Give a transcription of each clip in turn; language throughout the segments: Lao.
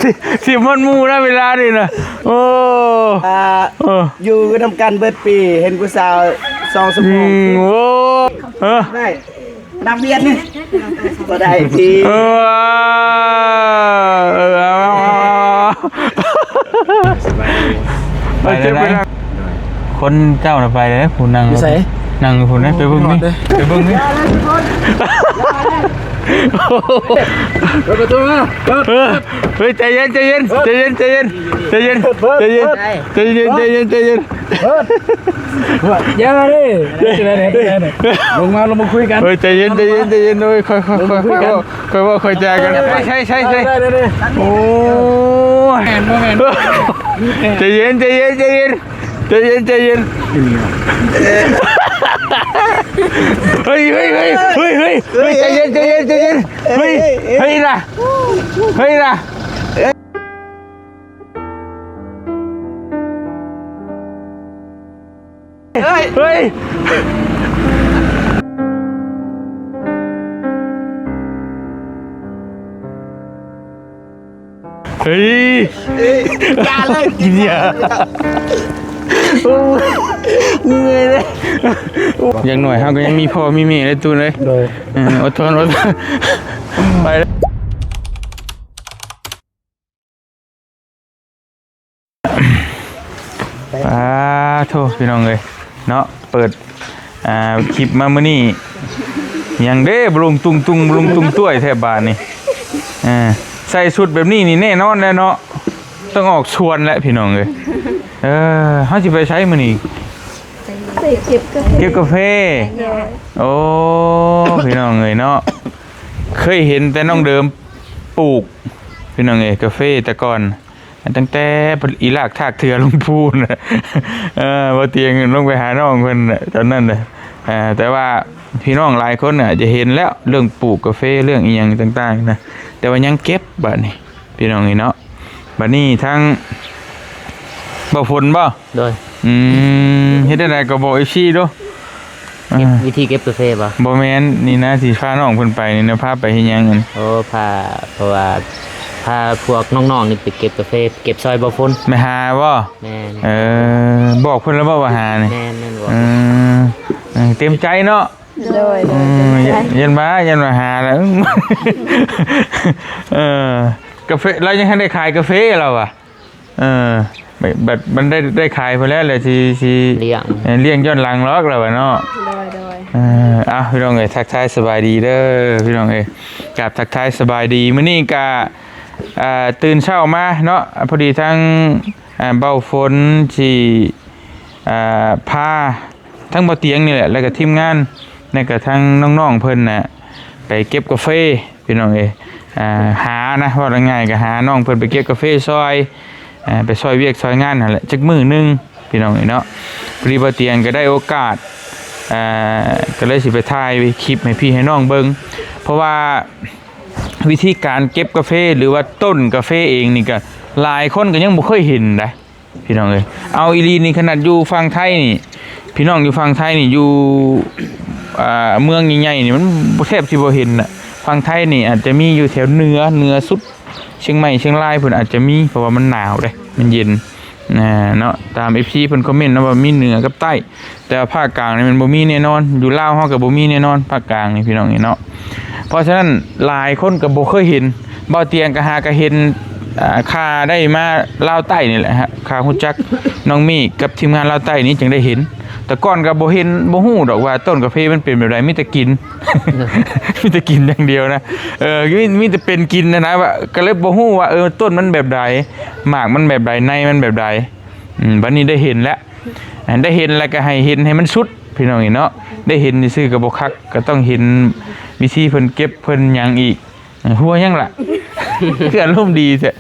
ຊິ ຊິມັນໝູ່ນະເວລານີ້ນະ. ໂອ້ ອ່າ ເອີ ຢູ່ນຳກັນເບິດປີ ເຫັນຜູ້ສາວສອງຊົ່ວໂມງ. ອືມ ໂອ້ ເອີ ໄດ້ ນັກວຽນນີ້ ບໍ່ໄດ້ທີ່ ເອີ ເອີ ເອົາ ເອົາ ເອົາ ເອົາ ສະບາຍດີ ໄປເດີ. ຄົນເຈົ້ານະໄປແລ້ວ ຜູ້ນັ່ງຢູ່ໃສ? ນັ່ງຢູ່ພຸ້ນເດ້ ໄປເບິ່ງນີ້ ໄປເບິ່ງນີ້. ເປີດປະຕູມາ ເປີດ ເອີ ເຮີ້ຍ ໃຈເຢັນ ໃຈເຢັນ ເປີດ ໃຈເຢັນ ໃຈເຢັນ ເປີດ ເປີດ ໃຈເຢັນ ເປີດ ໃຈເຢັນ ໃຈເຢັນ ໃຈເຢັນ ເປີດ ເປີດ ຢ່າເດ້ ລົງມາ ລົງມາຄຸຍກັນ. ເຮີ້ຍ ໃຈເຢັນ ໃຈເຢັນ ໃຈເຢັນ ໂອ້ຍ ຄ່ອຍໆ ຄ່ອຍໆ ເວົ້າ ຄ່ອຍເວົ້າ ຄ່ອຍຈາກັນ. ໃຊ່ ໃຊ່ ໃຊ່ ໂອ້ຍ ແມ່ນບໍ່ແມ່ນ ໃຈເຢັນ ໃຈເຢັນ ໃຈເຢັນ. ໃຈເຢັນ ໃຈເຢັນ ເຮີ້ຍ ເຮີ້ຍ ໃຈເຢັນ ໃຈເຢັນ ໃຈເຢັນ ເຮີ້ຍ ເຮີ້ຍລະ ເຮີ້ຍລະ ເຮີ້ຍ ເຮີ້ຍ ເຮີ້ຍ ເອີຍ ຢ່າເລີຍ ກິນຢາ ໂອ້ຍ ເມື່ອຍເລີຍ. ຢ່າງໜ້ອຍເຮົາກໍຍັງມີພໍ່ມີແມ່ເດ້ຕູ້ເອີຍ. ໂດຍ ເອີ ອົດທົນ ອົດທົນ ໄປເລີຍ. ອ່າ ໂທ້ ພີ່ນ້ອງເອີຍເນາະ ເປີດ ອ່າ ຄລິບມາມື້ນີ້ ຫຍັງເດ້ ບະລຸງຕຸງຕຸງ ບະລຸງຕຸງຕ້ວຍແທ້ບາດນີ້. ເອີ ໃສ່ຊຸດແບບນີ້ນີ້ແນ່ນອນແລ້ວເນາະ ຕ້ອງອອກຊວນແຫຼະພີ່ນ້ອງເອີຍ. ເອີ ເຮົາຊິໄປໃສມື້ນີ້? ໄປເກັບກາເຟ ເກັບກາເຟ. ໂອ້ ພີ່ນ້ອງເອີຍເນາະ ເຄີຍເຫັນແຕ່ນ້ອງເດີມປູກ ພີ່ນ້ອງເອີຍ ກາເຟແຕ່ກ່ອນ ຕັ້ງແຕ່ອີຫຼາກທາກເທື່ອລົງພູນ. ເອີ ບໍ່ຕຽງລົງໄປຫານ້ອງເພິ່ນຕອນນັ້ນນະ. ເອີ ແຕ່ວ່າພີ່ນ້ອງຫຼາຍຄົນອາດຈະເຫັນແລ້ວ ເລື່ອງປູກກາເຟ ເລື່ອງອີ່ຫຍັງຕ່າງໆນະ ແຕ່ວ່າຍັງເກັບບາດນີ້ ພີ່ນ້ອງເອີຍເນາະ. ບາດນີ້ທາງບ່າວຝົນບໍ່? ໂດຍ ອືມ ເຮັດແນວໃດກໍບອກເອັຟຊີດູ. ເກັບ ອ່າ ວິທີເກັບກາເຟບໍ່? ບໍ່ແມ່ນ ນີ້ນະ ຊິພານ້ອງເພິ່ນໄປນີ້ນະ ພາໄປເຮັດຫຍັງຫັ້ນ? ໂອ້ ພາ ເພາະວ່າພາພວກນ້ອງໆນີ້ໄປເກັບກາເຟ ເກັບຊ່ອຍບ່າວຝົນ. ໄປຫາບໍ່? ແມ່ນ ເອີ ບອກເພິ່ນແລ້ວບໍ່ວ່າຫານີ້? ແມ່ນ ແມ່ນ ບອກ ອືມ ເອີ ເຕັມໃຈເນາະ. ໂດຍ ໂດຍ ອືມ ເຕັມໃຈ ຢ້ານວ່າ ຢ້ານວ່າຫາແລ້ວ ເອີ ກາເຟ ລາວຍັງທັນໄດ້ຂາຍກາເຟລາວວ່າ. ເອີ ບັດມັນໄດ້ ໄດ້ຂາຍພຸ້ນແລ້ວ ແລ້ວຊິ ຊິລ້ຽງ ເອີ ລ້ຽງຍ້ອນຫຼັງດອກລາວວ່າເນາະ. ໂດຍ ໂດຍ ເອີ ເອົາ ພີ່ນ້ອງເອີຍ ທັກທາຍສະບາຍດີເດີ ພີ່ນ້ອງເອີຍ ກາບທັກທາຍສະບາຍດີ. ມື້ນີ້ກະ ອ່າ ຕື່ນເຊົ້າມາເນາະ ພໍດີທັງ ອ່າ ເບົາຝົນຊິ ອ່າ ພາ ທັງບໍ່ຕຽງນີ້ແຫຼະ ແລ້ວກໍທີມງານ ແລ້ວກໍທັງນ້ອງໆເພິ່ນນະ ໄປເກັບກາເຟພີ່ນ້ອງເອີຍ. ອ່າ ຫານະ ເວົ້າງ່າຍໆກໍຫານ້ອງເພິ່ນໄປເກັບກາເຟຊ່ອຍ ອ່າ ໄປຊ່ອຍວຽກຊ່ອຍງານຫັ້ນແຫຼະ ຈັກມື້ໜຶ່ງພີ່ນ້ອງເອີຍເນາະ. ພໍດີບໍ່ຕຽງກໍໄດ້ໂອກາດ ອ່າ ກໍເລີຍຊິໄປຖ່າຍຄລິບໃຫ້ພີ່ໃຫ້ນ້ອງເບິ່ງ ເພາະວ່າວິທີການເກັບກາເຟ ຫຼືວ່າຕົ້ນກາເຟເອງນີ້ ກໍຫຼາຍຄົນກໍຍັງບໍ່ເຄີຍເຫັນໃດ. ພີ່ນ້ອງເອີຍ ເອົາອີ່ຫຼີນີ້ ຂະໜາດຢູ່ຝັ່ງໄທນີ້ ພີ່ນ້ອງຢູ່ຝັ່ງໄທນີ້ ຢູ່ ອ່າ ເມືອງໃຫຍ່ໆນີ້ ມັນບໍ່ ແທບຊິບໍ່ເຫັນນະ. ຝັ່ງໄທນີ້ອາດຈະມີຢູ່ແຖວເໜືອ ເໜືອສຸດ ຊຽງໃໝ່ ຊຽງລາຍ ເພິ່ນອາດຈະມີ ເພາະວ່າມັນໜາວເດ້ ມັນເຢັນ ນະ ເນາະ. ຕາມເອັຟຊີເພິ່ນຄອມເມັນນະ ວ່າມີເໜືອກັບໃຕ້ ແຕ່ວ່າພາກກາງນີ້ມັນບໍ່ມີແນ່ນອນ ຢູ່ລາວເຮົາກໍບໍ່ມີແນ່ນອນ ພາກກາງນີ້ພີ່ນ້ອງເອີຍເນາະ. ເພາະສະນັ້ນຫຼາຍຄົນກໍບໍ່ເຄີຍເຫັນ ເບົາຕຽງກໍຫາກໍເຫັນ ອ່າ ຄ່າໄດ້ມາລາວໃຕ້ນີ້ແຫຼະ ຄ່າຮູ້ຈັກນ້ອງມີກັບທີມງານລາວໃຕ້ນີ້ຈຶ່ງໄດ້ເຫັນ. ແຕ່ກ່ອນກໍບໍ່ເຫັນ ບໍ່ຮູ້ດອກວ່າຕົ້ນກາເຟມັນເປັນແບບໃດ ມີແຕ່ກິນ ມີແຕ່ກິນຢ່າງດຽວນະ. ເອີ ມີ ມີແຕ່ເປັນກິນນະນະ ວ່າ ກໍເລີຍບໍ່ຮູ້ວ່າ ເອີ ຕົ້ນມັນແບບໃດ ໝາກມັນແບບໃດ ໃນມັນແບບໃດ. ອືມ ບັດນີ້ໄດ້ເຫັນແລ້ວ ອັນໄດ້ເຫັນແລ້ວກໍໃຫ້ເຫັນໃຫ້ມັນສຸດພີ່ນ້ອງເອີຍເນາະ. ໄດ້ເຫັນຊື່ໆກໍບໍ່ຄັກ ກໍຕ້ອງເຫັນວິທີເພິ່ນເກັບເພິ່ນຫຍັງອີກ. ຫົວຫຍັງລະ? ຄືອາລົມດີແທ້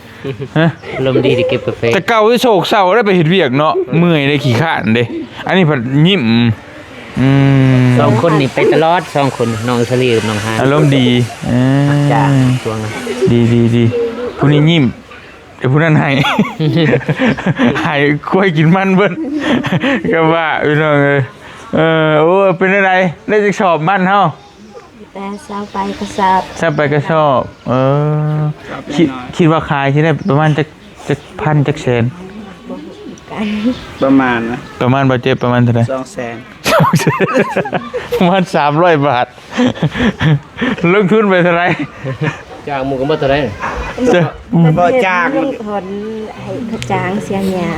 ຮະ? ອາລົມດີໄດ້ເກັບກາເຟ. ແຕ່ເກົ່ານີ້ໂສກເສົ້າໄດ້ໄປເຮັດວຽກເນາະ ເມື່ອຍໄດ້ ຂີ້ຄ້ານເດ້ ອັນນີ້ພັດຍິ້ມ. ອືມ ສອງຄົນນີ້ໄປຕະຫຼອດ ສອງຄົນ ນ້ອງສາລີກັບນ້ອງຮານ ອາລົມດີ. ເອີ ຈ້າ ຊ່ວງນັ້ນ ດີໆໆ ຜູ້ນີ້ຍິ້ມ ແຕ່ຜູ້ນັ້ນໄຫ້ ໄຫ້ຄວາຍກິນມັນເບິດ ກໍວ່າພີ່ນ້ອງເອີຍ. ເອີ ໂອ້ ເປັນຈັ່ງໃດ ໄດ້ຈັກສອບມັນເຮົາ? ແຕ່ຊາວປາຍກະສອບ ຊາວປາຍກະສອບ. ເອີ ຊາວປາຍ ຄິດ ໜ້ອຍ ຄິດວ່າຂາຍຊິໄດ້ປະມານຈັກ ຈັກພັນ ຈັກແສນ? ບໍ່ຮູ້ຄືກັນ ປະມານນະ ປະມານ ບໍ່ເຈັບ ປະມານເທົ່າໃດ? ສອງແສນ ປະມານສາມຮ້ອຍບາດ. ລົງທຶນໄປເທົ່າໃດ? ຈ້າງໝູ່ກໍໝົດເທົ່າໃດ? ເຈົ້າ ບໍ່ຈ້າງ ເພິ່ນໃຫ້ຄ່າຈ້າງເສຍຫຍ້າ.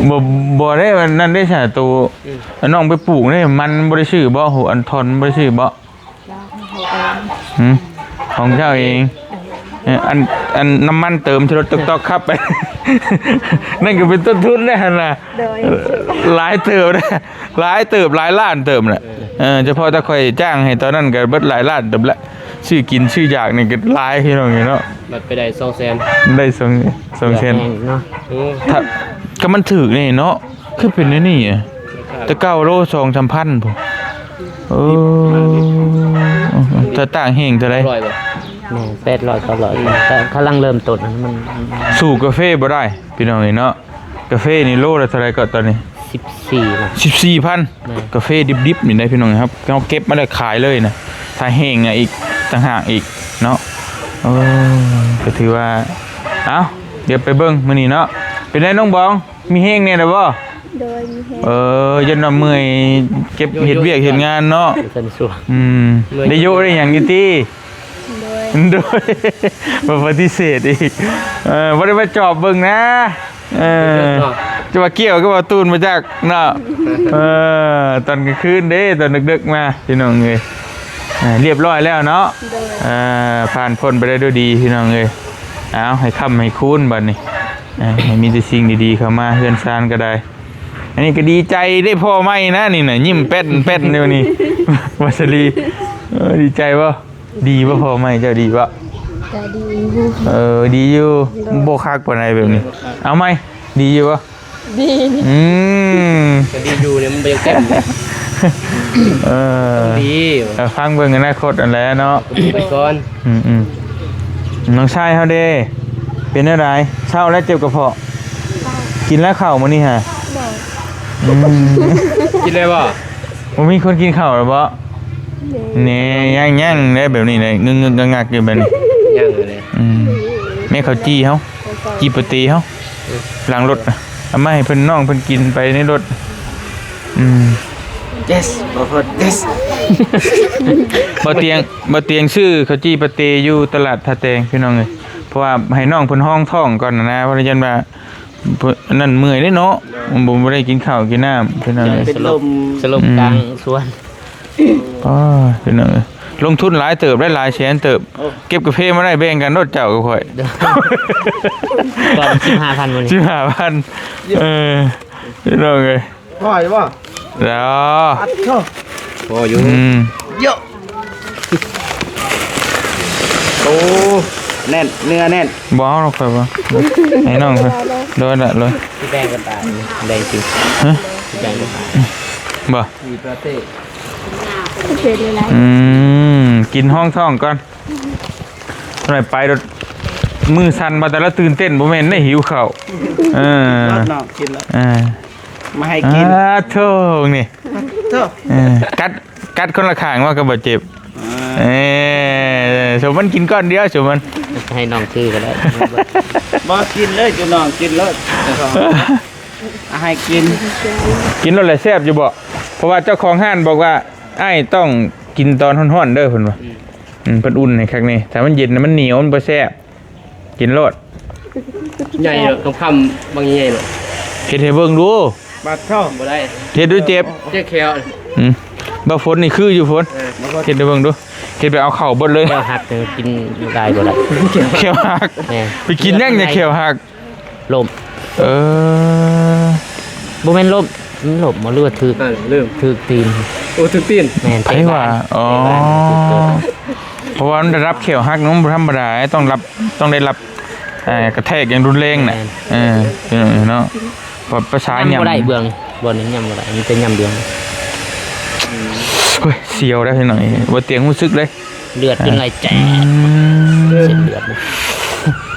ບໍ່ ບໍ່ໄດ້ ອັນນັ້ນເດ້ຊະ ໂຕ ອືມ ນ້ອງໄປປູກເດ້ ມັນບໍ່ໄດ້ຊື້ບໍ່? ອັນທ່ອນບໍ່ໄດ້ຊື້ບໍ່? ເຮົາເອົາເອງ ຫືມ? ຂອງເຈົ້າເອງ. ເອີ ອັນ ອັນນ້ຳມັນເຕີມໃສ່ລົດຕອກໆ ຂັບໄປ ນັ້ນກໍເປັນຕົ້ນທຶນແລ້ວຫັ້ນນະ. ໂດຍ ເອີ ຫຼາຍເຕີບນະ ຫຼາຍເຕີບ ຫຼາຍລ້ານເຕີບນະ. ເອີ ເອີ ສະເພາະແຕ່ຂ້ອຍຈ້າງໃຫ້ຕອນນັ້ນກໍເບິດຫຼາຍລ້ານເຕີບລະ ຊື້ກິນຊື້ຢາກນີ້ກໍຫຼາຍ ພີ່ນ້ອງເອີຍເນາະ. ບັດໄປໄດ້ສອງແສນ ໄດ້ສອງ ສອງແສນ ແພງເນາະ. ໂອ້ ຖ້າ ກໍມັນຖືກນີ້ເນາະ ຄືເປັນແນວນີ້ອະ. ແຕ່ເກົ່າໂລສອງສາມພັນພຸ້ນ. ເອີ ຖ້າຕ່າງແຫ້ງເທົ່າໃດ? ຮ້ອຍບໍ່? ແມ່ນ ແປດຮ້ອຍ ເກົ້າຮ້ອຍ ແຕ່ກຳລັງເລີ່ມຕົ້ນ ມັນ ສູ້ກາເຟບໍ່ໄດ້ ພີ່ນ້ອງເອີຍເນາະ. ກາເຟນີ້ໂລລະເທົ່າໃດເກາະຕອນນີ້? ສິບສີ່ ສິບສີ່ພັນ. ແມ່ນ ກາເຟດິບໆນີ້ໄດ໋ ພີ່ນ້ອງເອີຍ ເຮົາເກັບມາແລ້ວຂາຍເລີຍນະ ຖ້າແຫ້ງນະອີກຕ່າງຫາກອີກເນາະ. ເອີ ກໍຖືວ່າ ເອົ້າ ດຽວໄປເບິ່ງມື້ນີ້ເນາະ. ເປັນໃດນ້ອງບອງ? ມີແຮງແດ່ລະບໍ່? ໂດຍ ມີແຮງ. ເອີ ຢ້ານວ່າເມື່ອຍເກັບເຮັດວຽກເຮັດງານເນາະ. ອືມ ໄດ້ໂຍະໄດ້ຫຍັງຢູ່ຕິ? ໂດຍ ໂດຍ ມາປະຕິເສດອີກ. ເອີ ບໍ່ໄດ້ມາຈອບເບິ່ງນະ. ເອີ ເນາະ ຈະວ່າກ່ຽວກັບເອົາຕູນມາຈັກເນາະ. ເອີ ຕອນກາງຄືນເດ້ ຕອນດຶກໆມາ ພີ່ນ້ອງເອີຍ. ເອີ ລຽບຮ້ອຍແລ້ວເນາະ. ໂດຍ ເອີ ຜ່ານພົ້ນໄປໄດ້ດ້ວຍດີ ພີ່ນ້ອງເອີຍ. ເອົາ ໃຫ້ຄ້ຳໃຫ້ຄູນບັດນີ້. ເອີ ໃຫ້ມີແຕ່ສິ່ງດີໆເຂົ້າມາເຮືອນຊານກໍໄດ້. ອັນນີ້ກໍດີໃຈໄດ້ພໍ່ໃໝ່ນະນີ້ນະ ຍິ້ມແປ້ນໆຢູ່ນີ້ ວາສະລີ. ເອີ ດີໃຈບໍ່? ດີບໍ່ ພໍ່ໃໝ່ເຈົ້າ ດີບໍ່? ກໍດີຢູ່. ເອີ ດີຢູ່. ໂດຍ ບໍ່ຄັກປານໃດແບບນີ້. ເອົາໃໝ່ ດີຢູ່ບໍ່? ດີ. ອືມ ກໍດີຢູ່ນີ້ ມັນບໍ່ຢາກເຕັມ. ເອີ ດີ ເອີ ຟັງເບິ່ງອະນາຄົດຫັ້ນແຫຼະເນາະ ໄປກ່ອນ. ອືມໆ ນ້ອງຊາຍເຮົາເດ້ ເປັນແນວໃດ? ເຊົາແລ້ວເຈັບກະເພາະ? ກິນແລ້ວເຂົ້າມື້ນີ້ຫະ? ບໍ່. ອືມ ກິນແລ້ວບໍ່? ບໍ່ມີຄົນກິນເຂົ້າແລ້ວບໍ່? ແນ່ ຍັງໆ ໄດ້ແບບນີ້ໄດ້ ງຶກໆ ງັກໆ ຢູ່ແບບນີ້ ຍັງຢູ່ເລີຍ. ອືມ ແມ່ເຂົ້າຈີ່ເຮົາ ຈີ່ປາເຕເຮົາ ເອີ ຫຼັງລົດນະ ເອົາມາໃຫ້ເພິ່ນ ນ້ອງເພິ່ນກິນໄປໃນລົດ. ອືມ ເຢສ ບໍ່ເພິ່ນ ເຢສ. ບໍ່ຕຽງ ບໍ່ຕຽງຊື້ເຂົ້າຈີ່ປາເຕຢູ່ຕະຫຼາດທ່າແຕງ ພີ່ນ້ອງເອີຍ ເພາະວ່າໃຫ້ນ້ອງເພິ່ນຮອງທ້ອງກ່ອນນະ ເພາະຢ້ານວ່າ ອັນນັ້ນເມື່ອຍເດ້ເນາະ ບໍ່ ບໍ່ໄດ້ກິນເຂົ້າກິນນ້ຳ ພີ່ນ້ອງເອີຍ. ເປັນລົມ ສະຫຼົບ ອືມ ກາງສວນ. ອໍ ພີ່ນ້ອງເອີຍ ລົງທຶນຫຼາຍເຕີບໄດ໋ ຫຼາຍແສນເຕີບ. ໂອ້ ເກັບກາເຟມາໄດ້ແບ່ງກັນໂລດເຈົ້າກັບຂ້ອຍ ກ່ອນສິບຫ້າພັນມື້ນີ້ ສິບຫ້າພັນ. ເອີ ພີ່ນ້ອງເອີຍ ພໍຢູ່ບໍ່? ແລ້ວ ອັດໂທ ພໍຢູ່. ອືມ ເຍາະ ໂອ້ ແໜ້ນ ເນື້ອແໜ້ນ. ບໍ່ເອົາດອກຂ້ອຍບໍ່ ໃຫ້ນ້ອງເພິ່ນ. ໂດຍລະ ໂດຍ. ຊິແບ່ງກັນຕາຍ ແບ່ງກິນ. ຮະ? ຊິແບ່ງກັນຕາຍ ບໍ່? ມີປາເຕ້ ອືມ ກິນຮອງທ້ອງກ່ອນ ໜ້ອຍໄປໂລດ. ມືສັ່ນມາແຕ່ລະຕື່ນເຕັ້ນ ບໍ່ແມ່ນໄດ້ຫິວເຂົ້າ. ເອີ ເນາະ ກິນແລ້ວ ເອີ ມາໃຫ້ກິນ. ອາ ໂທ້ ນີ້ ໂທ້ ເອີ ກັດ ກັດຄົນລະຂ້າງວ່າກໍບໍ່ເຈັບ. ເອີ ເອີ ສົມມັນກິນກ້ອນດຽວ ສົມມັນ ໃຫ້ນ້ອງຖືກໍໄດ້. ບໍ່ ກິນເລີຍ ຈຸນ້ອງກິນເລີຍ ໃຫ້ກິນ ກິນໂລດແຫຼະ. ແຊບຢູ່ບໍ່? ເພາະວ່າເຈົ້າຂອງຮ້ານບອກວ່າ ອ້າຍຕ້ອງກິນຕອນຮ້ອນໆເດີ ເພິ່ນວ່າ. ອືມ ອືມ ເພິ່ນອຸ່ນໃຫ້ຄັກແນ່ ຖ້າມັນເຢັນນະມັນໜຽວ ມັນບໍ່ແຊບ. ກິນໂລດ ໃຫຍ່ເນາະ ຄຳໆ ບັກໃຫຍ່ເນາະ. ເຮັດໃຫ້ເບິ່ງດູ ບາດເຂົ້າ ບໍ່ໄດ້ ເຮັດດູເຈັບ ເຈັບແຂ້ວ. ອືມ ບໍ່ ຝົນນີ້ຄືຢູ່ ຝົນ ເອີ ເຮັດໃຫ້ເບິ່ງດູ ເຮັດໄປເອົາເຂົ້າເບິດເລີຍ. ແຂ້ວຫັກ ກິນຫຼາຍບໍ່ໄດ້ ແຂ້ວຫັກ. ແມ່ນ ໄປກິນຫຍັງຈະແຂ້ວຫັກ? ລົ້ມ ເອີ ບໍ່ແມ່ນລົ້ມ ມັນລົ້ມບໍ່ ຫຼືວ່າຖືກ ອ່າ ລືມ ຖືກຕີນ. ໂອ້ ຖືກຕີນ ແມ່ນ ໃຜວ່າ? ເຕະບານ ອໍ ຖືກເກີດ ເພາະວ່າມັນໄດ້ຮັບແຂ້ວຫັກເນາະ ມັນບໍ່ທຳມະດາ ຕ້ອງຮັບ ຕ້ອງໄດ້ຮັບ ເອີ ກະແທກຢ່າງຮຸນແຮງນະ. ແມ່ນ ເອີ ເນາະ ພາສາຫຍັງ ຍ່ຳບໍ່ໄດ້ເບື້ອງ ບ່ອນນີ້ຍ່ຳບໍ່ໄດ້ ມີແຕ່ຍ່ຳເບື້ອງ. ໂອ້ຍ ສຽວໄດ໋ພີ່ນ້ອງ ບໍ່ຕຽງຮູ້ສຶກເລີຍ ເລືອດຈົນໄຫຼແຈກ. ອືມ ເສັ້ນເລືອດ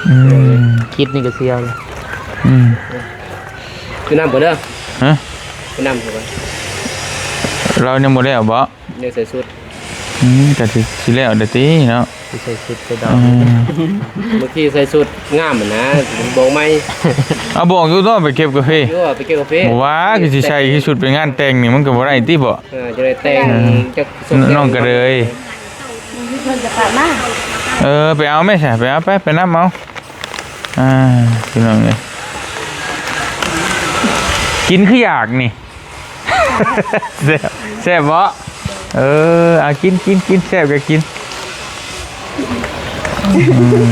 ອືມ ຄິດນີ້ກໍສຽວເລີຍ. ອືມ ກິນນ້ຳກ່ອນເດີ. ຮະ? ກິນນ້ຳກ່ອນ ລາວຍັງບໍ່ແລ້ວບໍ່? ຍັງໃສ່ຊຸດ ອືມ ກໍຊິ ຊິແລ້ວເດ້ຕິເນາະ ຊິໃສ່ຊຸດໄປດອກ ເອີ ບາງທີໃສ່ຊຸດງາມຫັ້ນນະ ບອກໃໝ່ ເອົາ ບອກຢູ່ເນາະ ໄປເກັບກາເຟ ຢູ່ວ່າໄປເກັບກາເຟ ບໍ່ວ່າ ຄືຊິໃສ່ຊຸດໄປງານແຕ່ງນີ້ ມັນກໍບໍ່ໄດ້ຕິເບາະ ເອີ ຈະໄດ້ແຕ່ງ ເອີ ຈັກ ນ້ອງກະເລີຍ ເພິ່ນຈະພາມາ ເອີ ໄປເອົາແມ່ຊະ ໄປເອົາ ໄປ ໄປນຳເອົາ ອ່າ ພີ່ນ້ອງເອີຍ ກິນຄືຢາກນີ້ ແຊບ ແຊບບໍ່? ເອີ ເອົາ ກິນ ກິນ ກິນ ແຊບກໍກິນ ອືມ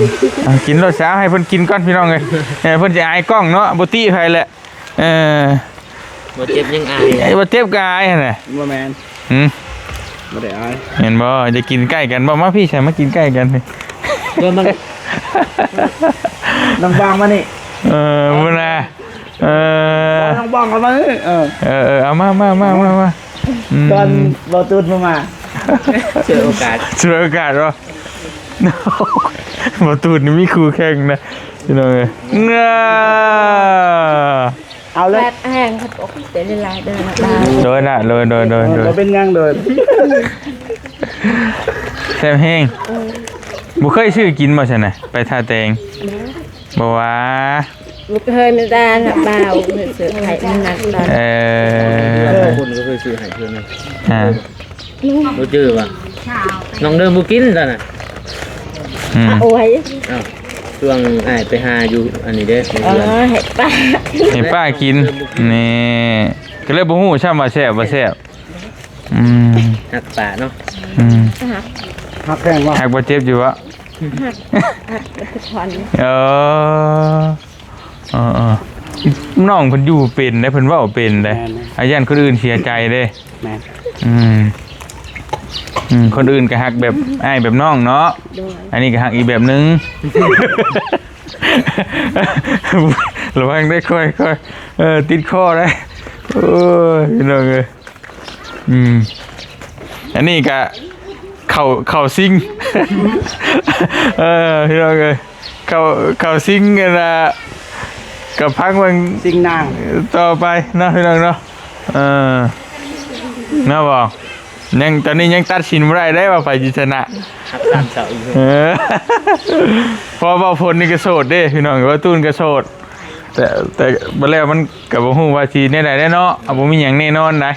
ເອົາ ກິນໂລດຊະ ໃຫ້ເພິ່ນກິນກ່ອນ ພີ່ນ້ອງເອີຍ ເອີ ເພິ່ນຊິອາຍກ້ອງເນາະ ບໍ່ຕິໃຜແຫຼະ ເອີ ບໍ່ເຈັບຍັງອາຍ ເອີ ບໍ່ເຈັບກໍອາຍຫັ້ນແຫຼະ ບໍ່ແມ່ນ ຫືມ ບໍ່ໄດ້ອາຍ ແມ່ນບໍ່? ຈະກິນໃກ້ກັນບໍ່? ມາພີ້ຊະ ມາກິນໃກ້ກັນ ເພື່ອມັນ ນ້ອງບອງມານີ້ ເອີ ພຸ້ນນະ ເອີ ນ້ອງບອງເຂົ້າມານີ້ ເອີ ເອີ ເອີ ເອົາມາ ມາ ມາ ມາ ມາ ອືມ ຕອນບໍ່ຕູດບໍ່ມາ ສວຍໂອກາດ ສວຍໂອກາດບໍ່? ບໍ່ຕູດນີ້ມີຄູ່ແຂ່ງນະ ພີ່ນ້ອງເອີຍ ເອົາເລີຍ ແຮງຄັບ ເປັນຫຼາຍໆເດີ ໂດຍລະ ໂດຍ ໂດຍ ໂດຍ ບໍ່ເປັນຫຍັງ ໂດຍ ແຊບແຮງ ເອີ ບໍ່ເຄີຍຊື້ກິນບໍ່ຊັ້ນນະ ໄປທ່າແຕງ ບໍ່ວ່າ ບໍ່ເຄີຍ ມີແຕ່ນ້າບ່າວເພິ່ນຊື້ໃຫ້ ມັນໜັກຕອນ ເອີ ຄົນກໍເຄີຍຊື້ໃຫ້ເທື່ອໜຶ່ງ ອ່າ ບໍ່ຈື່ວ່າ ນ້ອງເດີບໍ່ກິນຊັ້ນນະ ອືມ ໂອ້ຍ ເອົ້າ ຊ່ວງອ້າຍໄປຫາຢູ່ອັນນີ້ເດ້ ເອີ ໃຫ້ປ້າ ໃຫ້ປ້າກິນ ນີ້ ກໍເລີຍບໍ່ຮູ້ຊ້ຳວ່າແຊບບໍ່ແຊບ ອືມ ຮັກປ້າເນາະ ອືມ ຮັກ ຮັກແພງບໍ່? ຮັກບໍ່ເຈັບຢູ່ບໍ່? ຮັກ ຮັກທຸກຄົນ ເອີ ເອີໆ ນ້ອງເພິ່ນຢູ່ເປັນເດ້ ເພິ່ນເວົ້າເປັນເດ້ ແມ່ນໆ ອາ ຢ້ານຄົນອື່ນເສຍໃຈເດ້ ແມ່ນ ອືມ ອືມ ຄົນອື່ນກໍຮັກແບບອ້າຍແບບນ້ອງເນາະ ໂດຍ ອັນນີ້ກໍຮັກອີກແບບໜຶ່ງ ລະວັງເດີ ຄ່ອຍໆ ເອີ ຕິດຄໍເດ້ ໂອ້ຍ ພີ່ນ້ອງເອີຍ ອືມ ອັນນີ້ກະເຂົ້າ ເຂົ້າຊິງ ເອີ ພີ່ນ້ອງເອີຍ ເຂົ້າ ເຂົ້າຊິງ ອັນນ່າ ກະຟັງເບິ່ງ ຊິງນາງ ຕໍ່ໄປເນາະ ພີ່ນ້ອງເນາະ ເອີ ເນາະ ບໍ່ ຍັງ ຕອນນີ້ຍັງຕັດສິນບໍ່ໄດ້ເດ້ວ່າໃຜຊິຊະນະ ຮັກສາມເສົາອີກ ເອີ ເພາະວ່າເບົາຝົນນີ້ກະໂສດເດ້ ພີ່ນ້ອງ ເບົາຕູນກະໂສດ ແຕ່ ແຕ່ບັດແລ້ວມັນກະບໍ່ຮູ້ວ່າຊິແນວໃດແຫຼະເນາະ ເຮົາບໍ່ມີຫຍັງແນ່ນອນໃດ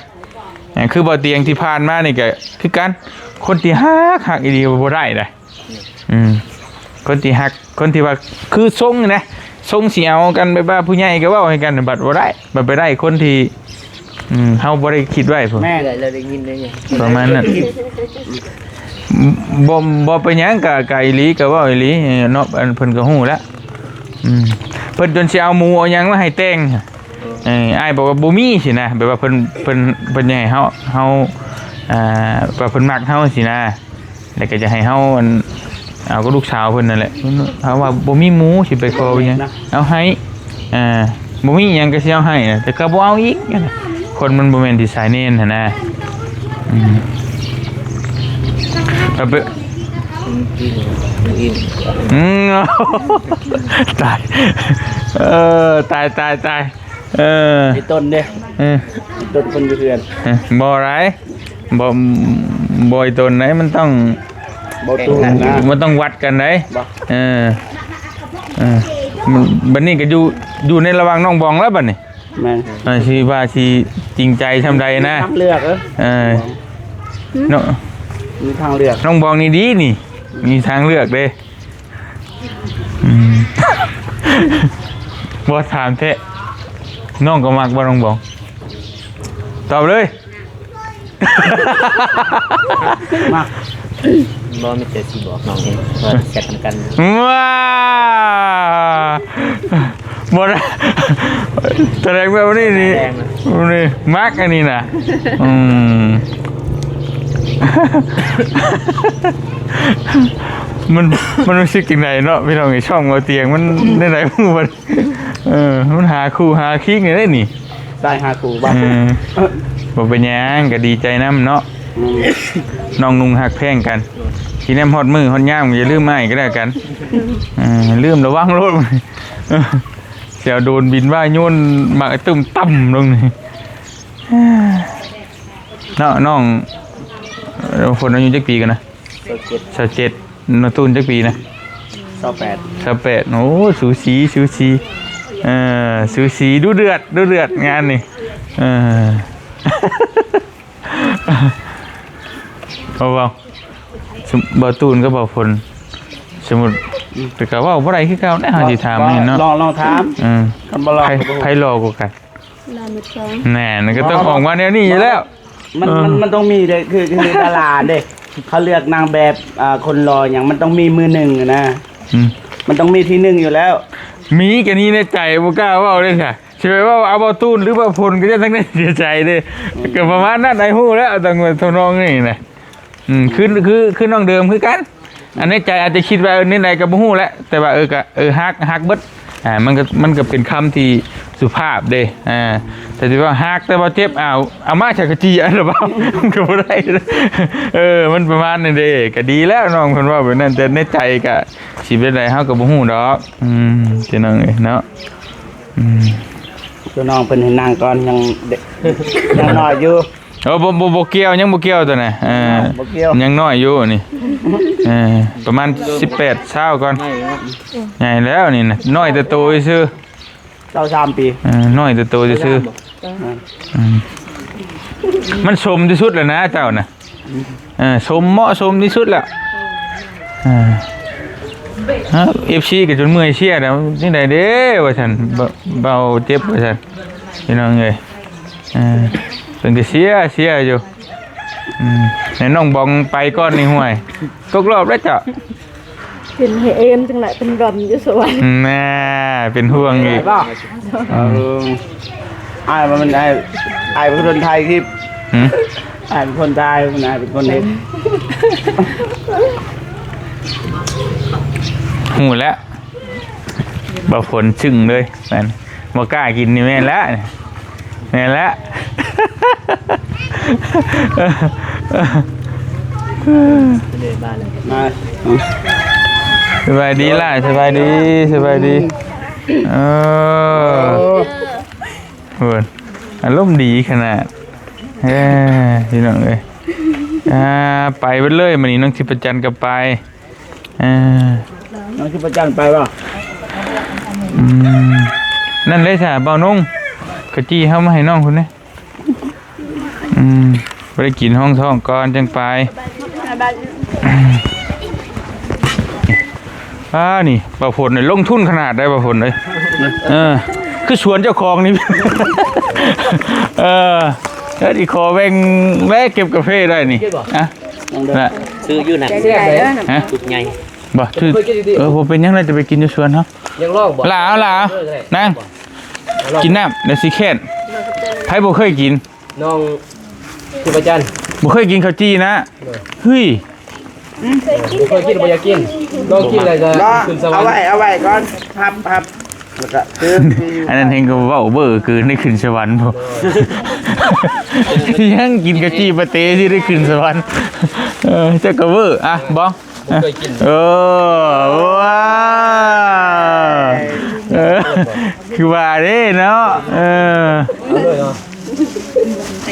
ອ່າ ຄືບໍ່ຕຽງທີ່ຜ່ານມານີ້ກະຄືກັນ ຄົນທີ່ຮັກ ຮັກອີ່ຫຼີບໍ່ໄດ້ໃດ ອືມ ຄົນທີ່ຮັກ ຄົນທີ່ວ່າຄືຊົງນີ້ນະ ຊົງຊິເອົາກັນ ແບບວ່າຜູ້ໃຫຍ່ກໍເວົ້າໃຫ້ກັນ ບັດບໍ່ໄດ້ ບັດໄປໄດ້ຄົນທີ່ ອືມ ເຮົາບໍ່ໄດ້ຄິດໄວ້ພຸ້ນ ແມ່ນ ເອື້ອຍລາວໄດ້ຍິນໄດ້ຫຍັງ ປະມານນັ້ນ ບໍ່ ບໍ່ເປັນຫຍັງ ກະ ກະອີ່ຫຼີ ກະເວົ້າອີ່ຫຼີເນາະ ອັນເພິ່ນກໍຮູ້ແລ້ວ ອືມ ເພິ່ນຈົນຊິເອົາໝູເອົາຫຍັງມາໃຫ້ແຕ່ງ ເອີ ອ້າຍບອກວ່າບໍ່ມີຊີ້ນະ ແບບວ່າເພິ່ນ ເພິ່ນ ເພິ່ນຢາກໃຫ້ເຮົາ ເຮົາ ອ່າ ວ່າເພິ່ນມັກເຮົາຊີ້ນະ ແລ້ວກໍຢາກໃຫ້ເຮົາ ອັນ ເອົາກັບລູກສາວເພິ່ນນັ້ນແຫຼະ ເຮົາວ່າບໍ່ມີໝູ ຊິໄປຂໍໄປຫຍັງ ເອົາໃຫ້ ອ່າ ບໍ່ມີຫຍັງກໍຊິເອົາໃຫ້ ແຕ່ກໍບໍ່ເອົາອີກ ຄົນມັນບໍ່ແມ່ນທີ່ສາຍເນນຫັ້ນນະ ອືມ ເອົາໄປ ອີ່ມ ອີ່ມ ອືມ ຕາຍ ເອີ ຕາຍ ຕາຍ ຕາຍ ເອີ ໄອ້ຕົ້ນເດ້ ເອີ ໄອ້ຕົ້ນຄົນຢູ່ເຮືອນ ເອີ ບໍ່ໄດ້ ບໍ່ ບໍ່ໄອ້ຕົ້ນໃດ ມັນຕ້ອງ ບໍ່ຕູນນະ ມັນຕ້ອງວັດກັນໃດ ບໍ່ ເອີ ເອີ ບັດນີ້ກໍຢູ່ ຢູ່ໃນລະຫວ່າງນ້ອງບອງແລ້ວບັດນີ້ ແມ່ນ ເອີ ຊິວ່າຊິຈິງໃຈຊ່ຳໃດນະ ມີທາງເລືອກ ເອີ ເອີ ເນາະ ມີທາງເລືອກ ນ້ອງບອງນີ້ດີນີ້ ມີທາງເລືອກເດ້ ອືມ ບໍ່ຖາມແທ້ ນ້ອງກໍມັກບໍ່ ນ້ອງບອງ? ຕອບເລີຍ ມັກ ບໍ່ ມີແຕ່ຊິບອກນ້ອງເອງ ວ່າແຊດນຳກັນ ວ້າ ບໍ່ໄດ້ ສະແດງວ່າມື້ນີ້ນີ້ ແດງນະ ມື້ນີ້ມັກອັນນີ້ນະ ອືມ ມັນ ມັນຮູ້ສຶກຈັ່ງໃດເນາະ ພີ່ນ້ອງເອີຍ ຊ່ອງເບົາຕຽງມັນແນວໃດ ເອີ ມັນຫາຄູ່ຫາຄີງໄດ້ນີ້ ໄດ້ຫາຄູ່ບໍ່ ເອີ ບໍ່ເປັນຫຍັງ ກໍດີໃຈນຳເນາະ ອືມ ນ້ອງນຸ່ງຮັກແພງກັນ ຊິແນມຮອດມື້ຮອດຍາມ ຢ່າລືມອ້າຍກໍແລ້ວກັນ ເອີ ລືມລະວັງໂລດ ຊິເອົາໂດຣນບິນມາໂຍນໝາກໄອ້ຕຶ້ມຕ່ຳລົງນີ້ ເນາະ ນ້ອງ ເອີ ຝົນອາຍຸຈັກປີກັນນະ? ຊາວເຈັດ ຊາວເຈັດ. ນ້ອງຕູນຈັກປີນະ? ຊາວແປດ ຊາວແປດ. ໂອ້ ສູສີ ສູສີ ເອີ ສູສີ ດຸເດືອດ ດຸເດືອດງານນີ້. ເອີ ເວົ້າ ເວົ້າ ເວົ້າ ສົມ ບ່າວຕູນກັບບ່າວຝົນ ສົມມຸດ ອືມ ແຕ່ກໍເວົ້າບໍ່ໄດ້ຄືເກົ່າແຫຼະ ເຮົາຊິຖາມນີ້ເນາະ ລອງ ລອງຖາມ. ອືມ ຄັນບໍ່ລອງ ໃຜ ໃຜຫຼໍກວ່າກັນ? ລາວໝົດສອງ ແນ່ ມັນກໍຕ້ອງອອກມາແນວນີ້ຢູ່ແລ້ວ. ມັນ ເອີ ມັນ ມັນຕ້ອງມີເດ້ ຄື ຄືດາລາເດ້ ເຂົາເລືອກນາງແບບ ອ່າ ຄົນຫຼໍຫຍັງ ມັນຕ້ອງມີມືໜຶ່ງນະ. ອືມ ມັນຕ້ອງມີທີໜຶ່ງຢູ່ແລ້ວ. ມີ ກໍນີ້ໃນໃຈ ບໍ່ກ້າເວົ້າເດ້ຊະ. ຊິໄປເວົ້າເອົາບ່າວຕູນ ຫຼື ບ່າວຝົນ ກໍຈະທັງໄດ້ເສຍໃຈເດ້. ອືມ ກໍປະມານນັ້ນ ອ້າຍຮູ້ແລ້ວ ເອົາຕັ້ງໄວ້ທຳນອງນີ້ນະ. ອືມ ຄື ຄື ຄືນ້ອງເດີມຄືກັນ. ອັນໃນໃຈອາດຈະຄິດວ່າ ເອີ ແນວໃດກໍບໍ່ຮູ້ແຫຼະ ແຕ່ວ່າ ເອີ ກໍ ເອີ ຮັກ ຮັກເບິດ. ອ່າ ມັນກໍ ມັນກໍເປັນຄຳທີ່ສຸພາບເດ້. ອ່າ ແຕ່ທີ່ວ່າຮັກແຕ່ວ່າເຈັບ ອ້າວ ເອົາມາໃສ່ກະຈີອັນລະເວົ້າ ມັນກໍບໍ່ໄດ້. ເອີ ມັນປະມານນັ້ນເດ້. ກໍດີແລ້ວ ນ້ອງເພິ່ນເວົ້າແບບນັ້ນ ແຕ່ໃນໃຈກໍຊິເປັນໃດ ເຮົາກໍບໍ່ຮູ້ດອກ. ອືມ ພີ່ນ້ອງເອີຍເນາະ. ອືມ ຕົວນ້ອງເພິ່ນໃຫ້ນັ່ງກ່ອນ ຍັງ ຍັງນ້ອຍຢູ່. ເອີ ບໍ່ ບໍ່ ບໍ່ກ່ຽວ ຍັງບໍ່ກ່ຽວຕົວນັ້ນ. ເອີ ບໍ່ກ່ຽວ ຍັງນ້ອຍຢູ່ນີ້. ເອີ ປະມານສິບແປດ ຊາວກ່ອນ ໃຫຍ່ແລ້ວນີ້ນະ ນ້ອຍແຕ່ໂຕຊື່ ຊາວສາມປີ. ເອີ ນ້ອຍແຕ່ໂຕຊື່. ອືມ ມັນສົມທີ່ສຸດແລ້ວນະເຈົ້ານະ. ເອີ ສົມ ເໝາະສົມທີ່ສຸດແລ້ວ. ເອີ ເອັຟຊີກໍຈົນເມື່ອຍເຊຍແລ້ວ ຈັ່ງໃດເດ້ວ່າຊັ້ນ ເບົາ ເບົາເຈັບວ່າຊັ້ນ ພີ່ນ້ອງເອີຍ. ເອີ ເພິ່ນກໍເຊຍ ເຊຍຢູ່. ອືມ ໃຫ້ນ້ອງບອງໄປກ່ອນນີ້ ຫ້ວຍ ຕົກຮອບແລ້ວເຈົ້າ. ເປັນໃຫ້ເອມຈັ່ງໃດ ເປັນດອນຢູ່ສະຫວັນ. ແນ່ ເປັນຫ່ວງອີກ. ເອີ ອ້າຍມັນ ອ້າຍ ອ້າຍເປັນຄົນຖ່າຍຄລິບ. ຫືມ? ອ້າຍເປັນຄົນຖ່າຍ ອ້າຍເປັນຄົນເຮັດ. ຮູ້ແລ້ວ ບ່າວຝົນຊຶ້ງເລີຍ ແມ່ນ ບໍ່ກ້າກິນນີ້ແມ່ນແລ້ວ ແມ່ນແລ້ວ. ມາ ສະບາຍດີຫຼາຍ ສະບາຍດີ ສະບາຍດີ. ເອີ ໂອ້ ເພິ່ນອາລົມດີຂະໜາດ. ເອີ ພີ່ນ້ອງເອີຍ ອ່າ ໄປເບິດເລີຍມື້ນີ້ ນ້ອງທິບປະຈັນກໍໄປ. ເອີ ນ້ອງທິບປະຈັນໄປບໍ່? ອືມ ນັ້ນເລີຍຊະ ບ່າວນົງ ກະຈີ່ເຮົາມາໃຫ້ນ້ອງພຸ້ນເດ້. ອືມ ບໍ່ໄດ້ກິນຮອງທ້ອງກ່ອນຈັ່ງໄປ. ອ່າ ນີ້ບ່າວຝົນນີ້ລົງທຶນຂະໜາດໃດບ່າວຝົນເອີຍ. ເອີ ຄືສວນເຈົ້າຂອງນີ້. ເອີ ແລ້ວຊິຂໍແບ່ງແລະເກັບກາເຟໄດ້ນີ້. ອ່ະ ນະ ຊື້ຢູ່ນັ້ນ ແຊບເດ້ ຮະ ຈຸກໃຫຍ່ ບໍ່ ຄື ເອີ ບໍ່ເປັນຫຍັງ ແລ້ວຈະໄປກິນຢູ່ສວນເຮົາ. ຢາກລອງບໍ່? ຫຼາ ຫຼາ ເອີ ນາງ ກິນນ້ຳ ດຽວຊິແຄ້ນ. ໃຜບໍ່ເຄີຍກິນ? ນ້ອງທິບປະຈັນ ບໍ່ເຄີຍກິນເຂົ້າຈີ່ນະ. ເອີ ເຮີ້ຍ ບໍ່ເຄີຍກິນ ບໍ່ຢາກກິນ ລອງກິນແລ້ວຈະຂຶ້ນສະຫວັນ. ເອົາໄວ້ ເອົາໄວ້ກ່ອນ ຮັບ ຮັບ ແລ້ວກໍຄື ອັນນັ້ນເຫັນກໍເວົ້າເບີຄືໄດ້ຂຶ້ນສະຫວັນບໍ່? ຍັງກິນເຂົ້າຈີ່ປາເຕຊິໄດ້ຂຶ້ນສະຫວັນ. ເອີ ເຈົ້າກໍເບີ ອ່ະ ບໍ່ ບໍ່ເຄີຍກິນ. ເອີ ວ້າ ເອີ ຄືວ່າເດ້ເນາະ. ເອີ ເອົາເລີຍເນາະ.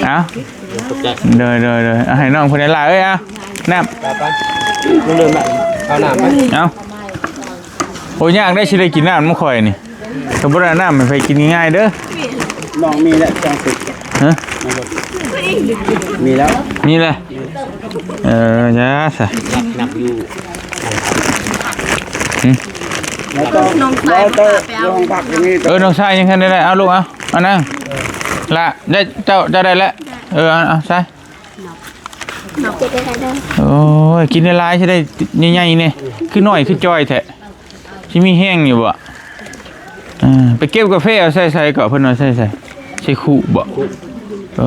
ເອົາ ຂອບໃຈ ໂດຍ ໂດຍ ໂດຍ. ເອົາໃຫ້ນ້ອງເພິ່ນຫຼາຍໆເອີຍ. ເອົາ ນ້ຳ ໄປ ໄປ ລົງເດີນໄປ ເອົານ້ຳໄປ. ເອົາ ໂອ້ ຍາກໄດ໋ ຊິໄດ້ກິນນ້ຳນຳຂ້ອຍນີ້ ກໍບໍ່ໄດ້ນ້ຳໃຫ້ໃຜກິນງ່າຍໆເດີ. ນ້ອງມີແລ້ວ ສອງສິບ. ຮະ? ມີແລ້ວ ມີແລ້ວ. ເອີ ຢ່າຊະ ນັບ ນັບຢູ່. ຫຶ? ນ້ອງຊາຍ ນ້ອງຊາຍ ເອີ ນ້ອງຊາຍຍັງທັນໄດ້ ເອົາລູກ ເອົາ ເອົານາງ ລະ ໄດ້ ເຈົ້າ ເຈົ້າໄດ້ແລ້ວ. ເອີ ເອົາ ເອົາ ຊາຍ. ໂອ້ຍ ກິນຫຼາຍໆ ຊິໄດ້ໃຫຍ່ໆ ນີ້ ຄືນ້ອຍ ຄືຈ່ອຍແທ້. ຊິມີແຮງຢູ່ບໍ່? ເອີ ໄປເກັບກາເຟເອົາໃສ່ໃສເກາະ ເພິ່ນວ່າໃສ່ໃສ ໃສ່ຄຸບໍ່? ເອີ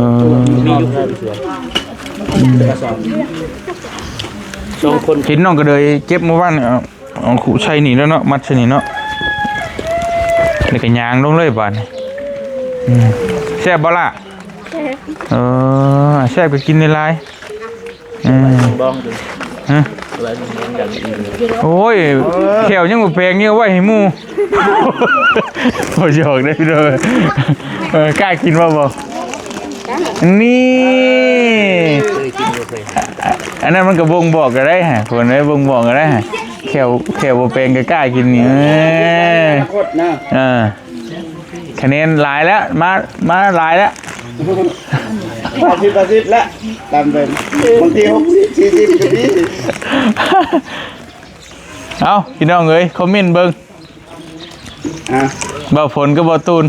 ສອງຄົນ ເຫັນນ້ອງກະເດີຍເກັບມື້ວານ ເອົາ ເອົາຄຸໃສ່ນີ້ແລ້ວເນາະ ມັດໃສ່ນີ້ເນາະ ແລ້ວກະຍ່າງລົງເລີຍບາດນີ້. ອືມ ແຊບບໍ່ລະ? ແຊບ. ເອີ ແຊບກໍກິນຫຼາຍໆ. ອືມ ຮະ? ໂອ້ຍ ແຂ້ວຍັງບໍ່ແປງ ຍັງເອົາໄວ້ໃຫ້ໝູ່. ບໍ່ ຫຍອກເດ້ພີ່ນ້ອງ. ເອີ ກ້າກິນບໍ່? ບໍ່. ນີ້ ອັນນັ້ນມັນກໍບົ່ງບອກກໍໄດ້ຮະ ຄົນໄດ້ບົ່ງບອກກໍໄດ້ຮະ ແຂ້ວ ແຂ້ວບໍ່ແປງກໍກ້າກິນນີ້ ເອີ ອະນາຄົດນະ ເອີ ຄະແນນຫຼາຍແລ້ວ ມາ ມາຫຼາຍແລ້ວ ຫ້າສິບ ຫ້າສິບ ແລ້ວ ຕາມເດີມ ບາງທີ ຫົກສິບ ສີ່ສິບ ກໍມີ. ເອົ້າ ພີ່ນ້ອງເອີຍ ຄອມເມັນເບິ່ງ ອ່ະ ບ່າວຝົນກັບບ່າວຕູນ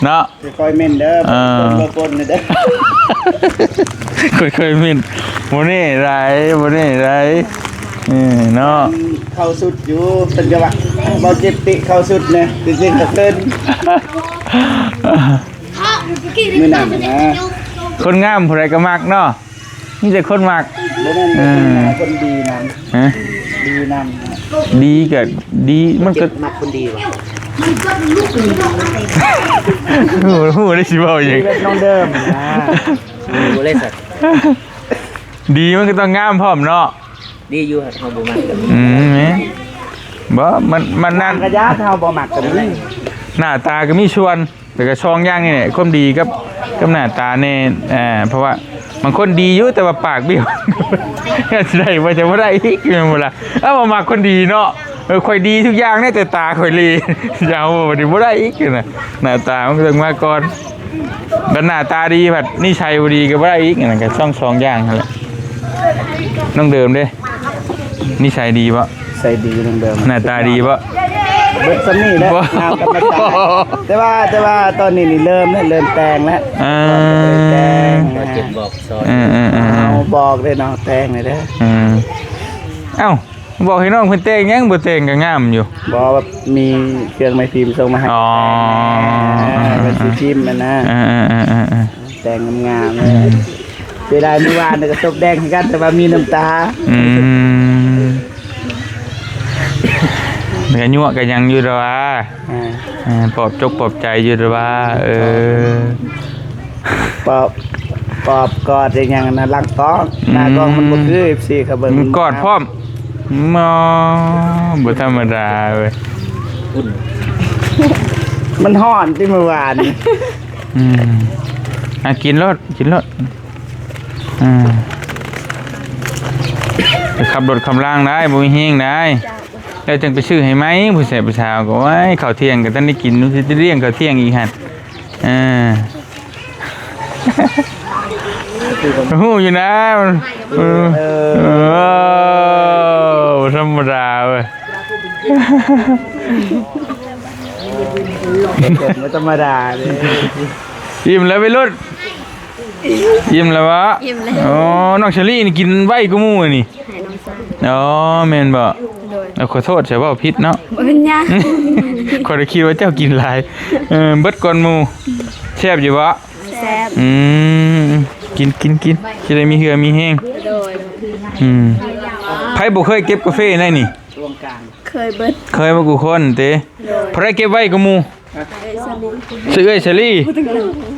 ເນາະ ຄ່ອຍໆເມັນເດີ ເອີ ບໍ່ຝົນເດີ ຄ່ອຍໆເມັນ ບໍ່ແນ່ໄດ໋ ບໍ່ແນ່ໄດ໋ ເອີ ເນາະ ເຂົ້າສຸດຢູ່ ເພິ່ນກໍວ່າ ບໍ່ເຈັບຕິເຂົ້າສຸດແດ່ ຈິງໆກໍເພິ່ນ ມື້ນັ້ນນະ ຄົນງາມຜູ້ໃດກໍມັກເນາະ. ມີແຕ່ຄົນມັກ ບໍ່ແມ່ນ ເອີ ຄົນດີນຳ ຮະ ດີນຳ ດີກໍດີ ມັນກໍມັກຄົນດີຫວາ ຮູ້ ຮູ້ໄດ້ຊິເວົ້າຫຍັງ ຊີວິດນ້ອງເດີມນະ ຮູ້ເລີຍສັດ ດີມັນກໍຕ້ອງງາມພ້ອມເນາະ ດີຢູ່ ເຮົາບໍ່ມັກ ອືມ ແມ່ນ ບໍ່ ມັນ ມັນນັ້ນ ກະຍາດ ເຮົາບໍ່ມັກກໍມີ ໜ້າຕາກໍມີສ່ວນ ແລ້ວກໍສອງຢ່າງນີ້ແຫຼະ ຄວາມດີກັບ ກັບໜ້າຕາແດ່ ເອີ ເພາະວ່າບາງຄົນດີຢູ່ ແຕ່ວ່າປາກບ້ຽວ ຊິໄດ້ບໍ່ ຈະບໍ່ໄດ້ອີກ ແມ່ນບໍ່ລະ? ເອົາ ບໍ່ມັກຄົນດີເນາະ ເອີ ຂ້ອຍດີທຸກຢ່າງເດ້ ແຕ່ຕາຂ້ອຍເລ ຈະເອົາບໍ່ ບັດນີ້ບໍ່ໄດ້ອີກນະ ໜ້າຕາມັນກໍຕ້ອງມາກ່ອນ ບັດໜ້າຕາດີ ບັດນິໄສບໍ່ດີກໍບໍ່ໄດ້ອີກ ອັນນັ້ນກໍຕ້ອງສອງຢ່າງຫັ້ນແຫຼະ ນ້ອງເດີມເດ້ ນິໄສດີບໍ່? ໃສ່ດີນຳເດີມ ໜ້າຕາດີບໍ່? ເບິດສ່ຳນີ້ແຫຼະ ບໍ່ ງາມທຳມະຊາດ ແຕ່ວ່າ ແຕ່ວ່າຕອນນີ້ນີ້ເລີ່ມແລ້ວ ເລີ່ມແຕ່ງແລ້ວ ອ່າ ແຕ່ງ ບອກເຈັບບອກຊອນ ເອີໆໆໆ ເຮົາບອກເດ້ເນາະ ແຕ່ງເດ້ ເອີ ເອົ້າ ບອກໃຫ້ນ້ອງເພິ່ນແຕ່ງຫຍັງ ບໍ່ແຕ່ງກໍງາມຢູ່ ບໍ່ ແບບມີເຄື່ອງໄມ້ພິມສົ່ງມາໃຫ້ ອໍ ເອີ ເພິ່ນຊິພິມຫັ້ນນະ ເອີໆໆໆ ແຕ່ງງາມໆ ອືມ ເສຍດາຍມື້ວານນີ້ກໍສົບແດງຄືກັນ ແຕ່ວ່າມີນ້ຳຕາ ອືມ ກໍຍົວະກໍຫຍັງຢູ່ດອກວ່າ ອ່າ ເອີ ປອບຈົກປອບໃຈຢູ່ດອກວ່າ ເອີ ປອບ ປອບກອດອີຫຍັງນະ ຫຼັງກ້ອງ ໜ້າກ້ອງມັນບໍ່ຄື ອືມ ເອັຟຊີເຂົາເບິ່ງ ມັນກອດພ້ອມ ບໍ່ ບໍ່ທຳມະດາເວີຍ ມັນຮ້ອນຕິມື້ວານ ອືມ ອ່ະ ກິນໂລດ ກິນໂລດ ອ່າ ໄປຂັບລົດຂັບລາງໄດ້ ບໍ່ມີແຮງໄດ້ ແລ້ວຈັ່ງໄປຊື້ໃຫ້ໃໝ່ ຜູ້ແສບຜູ້ສາວກໍ ໂອ້ຍ ເຂົ້າທ່ຽງກໍທັນໄດ້ກິນ ຊິໄດ້ລ້ຽງເຂົ້າທ່ຽງອີກຫັ້ນ ເອີ ຮູ້ຢູ່ນະ ເອີ ເອີ ບໍ່ທຳມະດາເວີຍ ບໍ່ທຳມະດາເດ້ ອີ່ມແລ້ວໄວລຸ້ນ ອີ່ມແລ້ວວະ? ອີ່ມແລ້ວ. ອໍ ນ້ອງເຊີຣີນີ້ກິນໄວກວ່າໝູ່ນີ້. ໃຫ້ນ້ອງຊາຍ. ອໍ ແມ່ນບໍ່? ໂດຍ. ເອົາ ຂໍໂທດ ຈະເວົ້າຜິດເນາະ. ບໍ່ເປັນຫຍັງ. ຂ້ອຍໄດ້ຄິດວ່າເຈົ້າກິນຫຼາຍ. ເອີ ເບິດກ່ອນໝູ່. ແຊບຢູ່ບໍ່? ແຊບ. ອືມ ກິນ ກິນ ກິນ ຊິໄດ້ມີເຫື່ອມີແຮງ. ໂດຍ. ອືມ ໃຜບໍ່ເຄີຍເກັບກາເຟໃນນີ້? ເຄີຍເບິດ. ເຄີຍເບິດທຸກຄົນຕິ? ໂດຍ. ໃຜເກັບໄວກວ່າໝູ່? ເອື້ອຍສາລີ.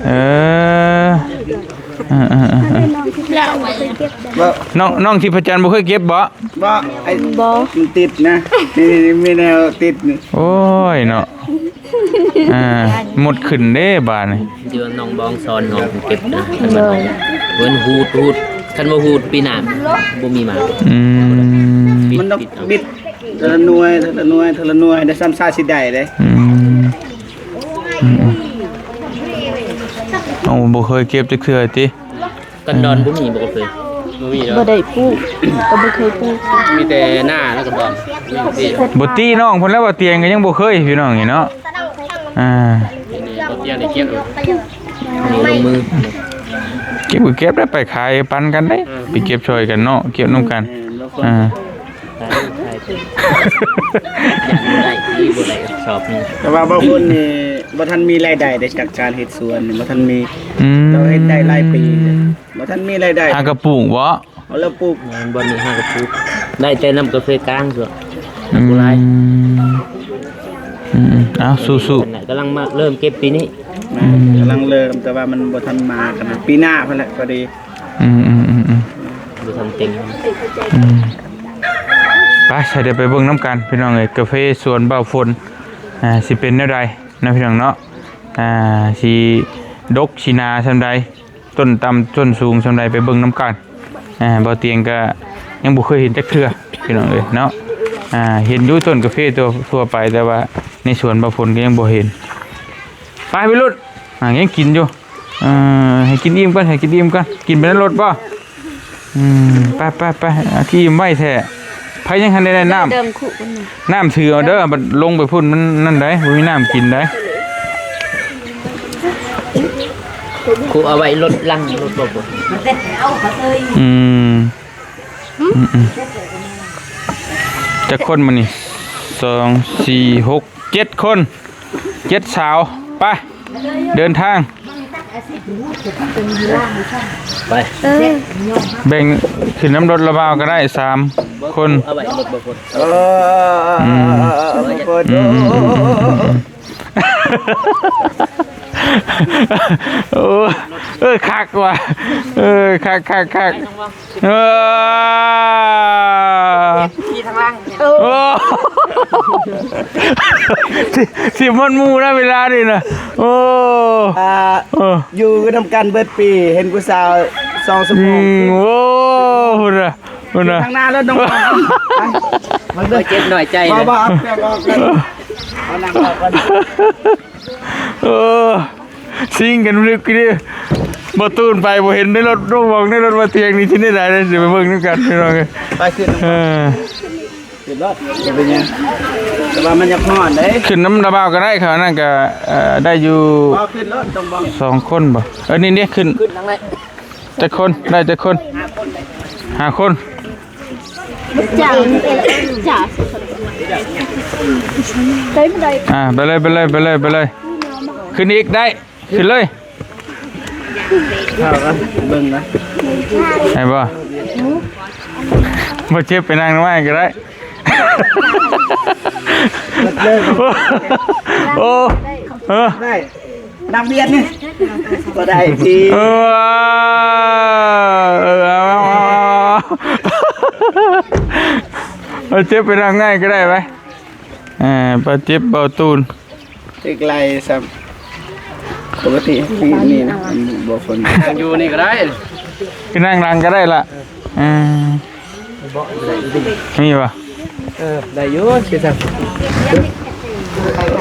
ເອີ ເອີ ເອີ ເອີ ນ້ອງ ນ້ອງທິບພະຈັນບໍ່ເຄີຍເກັບບໍ່? ບໍ່ ໄອ້ ບໍ່ ມັນຕິດນະ ນີ້ ນີ້ ມີແນວຕິດນີ້. ໂອ້ຍເນາະ ອ່າ ມົດຂຶ້ນເດ້ບາດນີ້. ທີ່ວ່ານ້ອງບອງສອນນ້ອງເກັບນະ. ໂດຍ. ເພິ່ນຫູດ ຫູດ ຄັນບໍ່ຫູດປີໜ້າບໍ່ມີໝາກ. ອືມ ມັນຕ້ອງບິດ ເທື່ອລະໜ່ວຍ ເທື່ອລະໜ່ວຍ ເທື່ອລະໜ່ວຍ ໄດ້ຊ້ຳຊາຊິໄດ້ເດ້. ອືມ ອືມ ເອົາ ບໍ່ເຄີຍເກັບຈັກເທື່ອຕິ? ກັນດອນບໍ່ມີ ບໍ່ເຄີຍ ບໍ່ມີເນາະ ບໍ່ໄດ້ປູກ ກໍບໍ່ເຄີຍປູກ ມີແຕ່ນາແລ້ວກັນດອນ. ບໍ່ຕິນ້ອງເພິ່ນແລ້ວ ວ່າຕຽງກໍຍັງບໍ່ເຄີຍ ພີ່ນ້ອງນີ້ເນາະ. ອ່າ ນີ້ບໍ່ຕຽງໄດ້ເກັບ ນີ້ລົງມື ເກັບກໍເກັບໄດ້ ໄປຂາຍປັນກັນໄດ້. ອືມ ໄປເກັບຊ່ອຍກັນເນາະ ເກັບນຳກັນ. ແມ່ນ ອ່າ ໄດ້ ໄດ້ ບໍ່ໄດ້ ບໍ່ໄດ້ຊອບນີ້. ແຕ່ວ່າບາງຄົນນີ້ບໍ່ທັນມີລາຍໄດ້ເດ້ ຈາກການເຮັດສວນນີ້ ບໍ່ທັນມີ. ອືມ ເຮົາເຮັດໄດ້ຫຼາຍປີແລ້ວ ບໍ່ທັນມີລາຍໄດ້. ຫາກະປູກບໍ່? ເອົາແລ້ວປູກ. ແມ່ນ ບ່ອນນີ້ຫາກະປູກ ໄດ້ແຕ່ນຳກາເຟກາງ ສ່ວນ ອືມ ບໍ່ຫຼາຍ. ອືມ ເອົາ ສູ້ໆ ກຳລັງມາເລີ່ມເກັບປີນີ້. ແມ່ນ ອືມ ກຳລັງເລີ່ມ ແຕ່ວ່າມັນບໍ່ທັນມາກັນນະ ປີໜ້າພຸ້ນແຫຼະ ພໍດີ. ອືມ ອືມ ອືມ ອືມ ບໍ່ທັນເຕັມ. ອືມ ໄປ ສະ ດຽວໄປເບິ່ງນຳກັນ ພີ່ນ້ອງເອີຍ ກາເຟສວນບ່າວຝົນ ອ່າ ຊິເປັນແນວໃດເນາະ ພີ່ນ້ອງເນາະ. ອ່າ ຊິ ດົກຊິໜາສ່ຳໃດ ຕົ້ນຕ່ຳຕົ້ນສູງສ່ຳໃດ ໄປເບິ່ງນຳກັນ. ອ່າ ບ່າວຕຽງກໍຍັງບໍ່ເຄີຍເຫັນຈັກເທື່ອພີ່ນ້ອງເອີຍເນາະ. ອ່າ ເຫັນຢູ່ຕົ້ນກາເຟທົ່ວ ທົ່ວໄປ ແຕ່ວ່າໃນສວນບ່າວຝົນກໍຍັງບໍ່ເຫັນ. ໄປໄປລຸດ ອ່າ ຍັງກິນຢູ່. ເອີ ໃຫ້ກິນອີ່ມກ່ອນ ໃຫ້ກິນອີ່ມກ່ອນ. ກິນໄປໃນລົດບໍ່? ອືມ ໄປ ໄປ ໄປ. ອ່າ ຄືອີ່ມໄວແທ້. ໃຜຍັງທັນໄດ້ນ້ຳ? ນ້ຳຖືເອົາເດີ ບັດລົງໄປພຸ້ນມັນນັ້ນໃດ໋ ບໍ່ມີນ້ຳກິນໃດ໋. ຄູເອົາໄວ້ລົດຫຼັງລົດບໍ່? ອືມ ອືມ ອືມ. ຈັກຄົນມື້ນີ້? ສອງ ສີ່ ຫົກ ເຈັດຄົນ ເຈັດສາວ. ໄປ ເດີນທາງ. ໄປ ເອີ ແບ່ງຂຶ້ນນຳລົດລະບ່າວກໍໄດ້ ສາມຄົນ. ເອົາໄວ້ລົດບໍ່ຄົນ. ເອີ ອືມ ອືມ ອືມ ອືມ ອືມ. ໂອ້ ເອີ ຄັກວ່ະ. ເອີ ຄັກ ຄັກ ຄັກ. ເອີ ຂີ່ທາງຫຼັງ. ໂອ້ ຊິ ຊິມັນໝູ່ນະເວລານີ້ນະ. ໂອ້ ອ່າ ເອີ ຢູ່ນຳກັນເບິດປີ ເຫັນຜູ້ສາວສອງຊົ່ວໂມງ. ອືມ ໂອ້ ພຸ້ນນະ ພຸ້ນນະ ທາງໜ້າແລ້ວນ້ອງ. ມັນເຈັບໜ້ອຍໃຈ. ບໍ່ ບໍ່ ເອົາເຄື່ອງອອກກ່ອນ ເອົານັ່ງອອກກ່ອນ. ໂອ້ ຊິງກັນລຶກຢູ່ເດ້. ບໍ່ຕູນໄປບໍ່ເຫັນໃນລົດ ລົດຫວ່ອງໃນລົດວ່າຕຽງນີ້ຊິແນວໃດເດ້ ຊິໄປເບິ່ງນຳກັນພີ່ນ້ອງເອີຍ. ໄປຂຶ້ນ ເອີ ຂຶ້ນລົດ ບໍ່ເປັນຫຍັງ ແຕ່ວ່າມັນຢາກຮ້ອນເດ້. ຂຶ້ນນຳລະບ່າວກໍໄດ້ ເຂົານັ້ນກໍ ເອີ ໄດ້ຢູ່ ບໍ່ ຂຶ້ນລົດ ຕ້ອງບອກ ສອງຄົນບໍ່? ເອີ ນີ້ເດ້ ຂຶ້ນ ຂຶ້ນທາງໃດ? ຈັກຄົນ? ໄດ້ຈັກຄົນ? ຫ້າຄົນ. ຈ້າ ຈ້າ ໄດ້ບໍ່ໄດ້? ອ່າ ໄປເລີຍ ໄປເລີຍ ໄປເລີຍ ໄປເລີຍ. ຂຶ້ນອີກ ໄດ້ ຂຶ້ນເລີຍ. ເອົາ ເບິ່ງນະ ໄດ້ບໍ່? ບໍ່ເຈັບ ໄປນັ່ງນຳອ້າຍກໍໄດ້. ເບິດເລີຍ ໂອ້ ເອີ ໄດ້ ນັ່ງວຽນນີ້ ບໍ່ໄດ້ຕິ. ເອີ ເອີ ເອົາ ເອົາ ເອົາ ເອົາ ເຈັບ ໄປນັ່ງໃນກໍໄດ້ໄປ. ເອີ ບາດເຈັບ ເບົາຕູນ ຖືກໄລ່ຊ້ຳ. ປົກກະຕິນີ້ ນີ້ນະ ບໍ່ຄົນ ນັ່ງຢູ່ນີ້ກໍໄດ້ ຄືນັ່ງຫຼັງກໍໄດ້ລະ. ເອີ ມີບໍ່? ເອີ ໄດ້ຢູ່ ຊິຊັ້ນ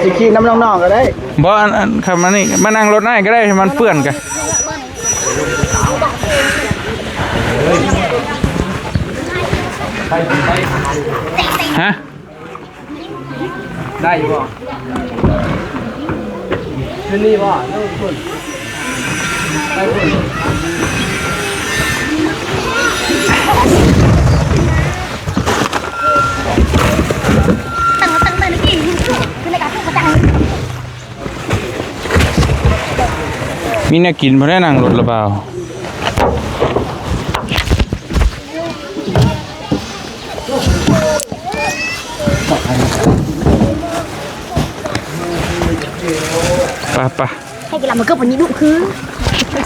ຊິຂີ່ນຳນ້ອງໆກໍໄດ້. ບໍ່ ອັນ ອັນ ຄັນມານີ້ ມານັ່ງລົດອ້າຍກໍໄດ້ ໃຫ້ມັນເປື້ອນກັນ. ຮະ? ໄດ້ຢູ່ບໍ່? ຄືນີ້ບໍ່? ໄປພຸ້ນ ມີແນວກິນບໍ່ໄດ້ນັ່ງລົດລະບ່າວ. ໄປ ໄປ ໃຫ້ກິນລະ ມັນກໍບໍ່ມີດຸຄື ລະ ອ່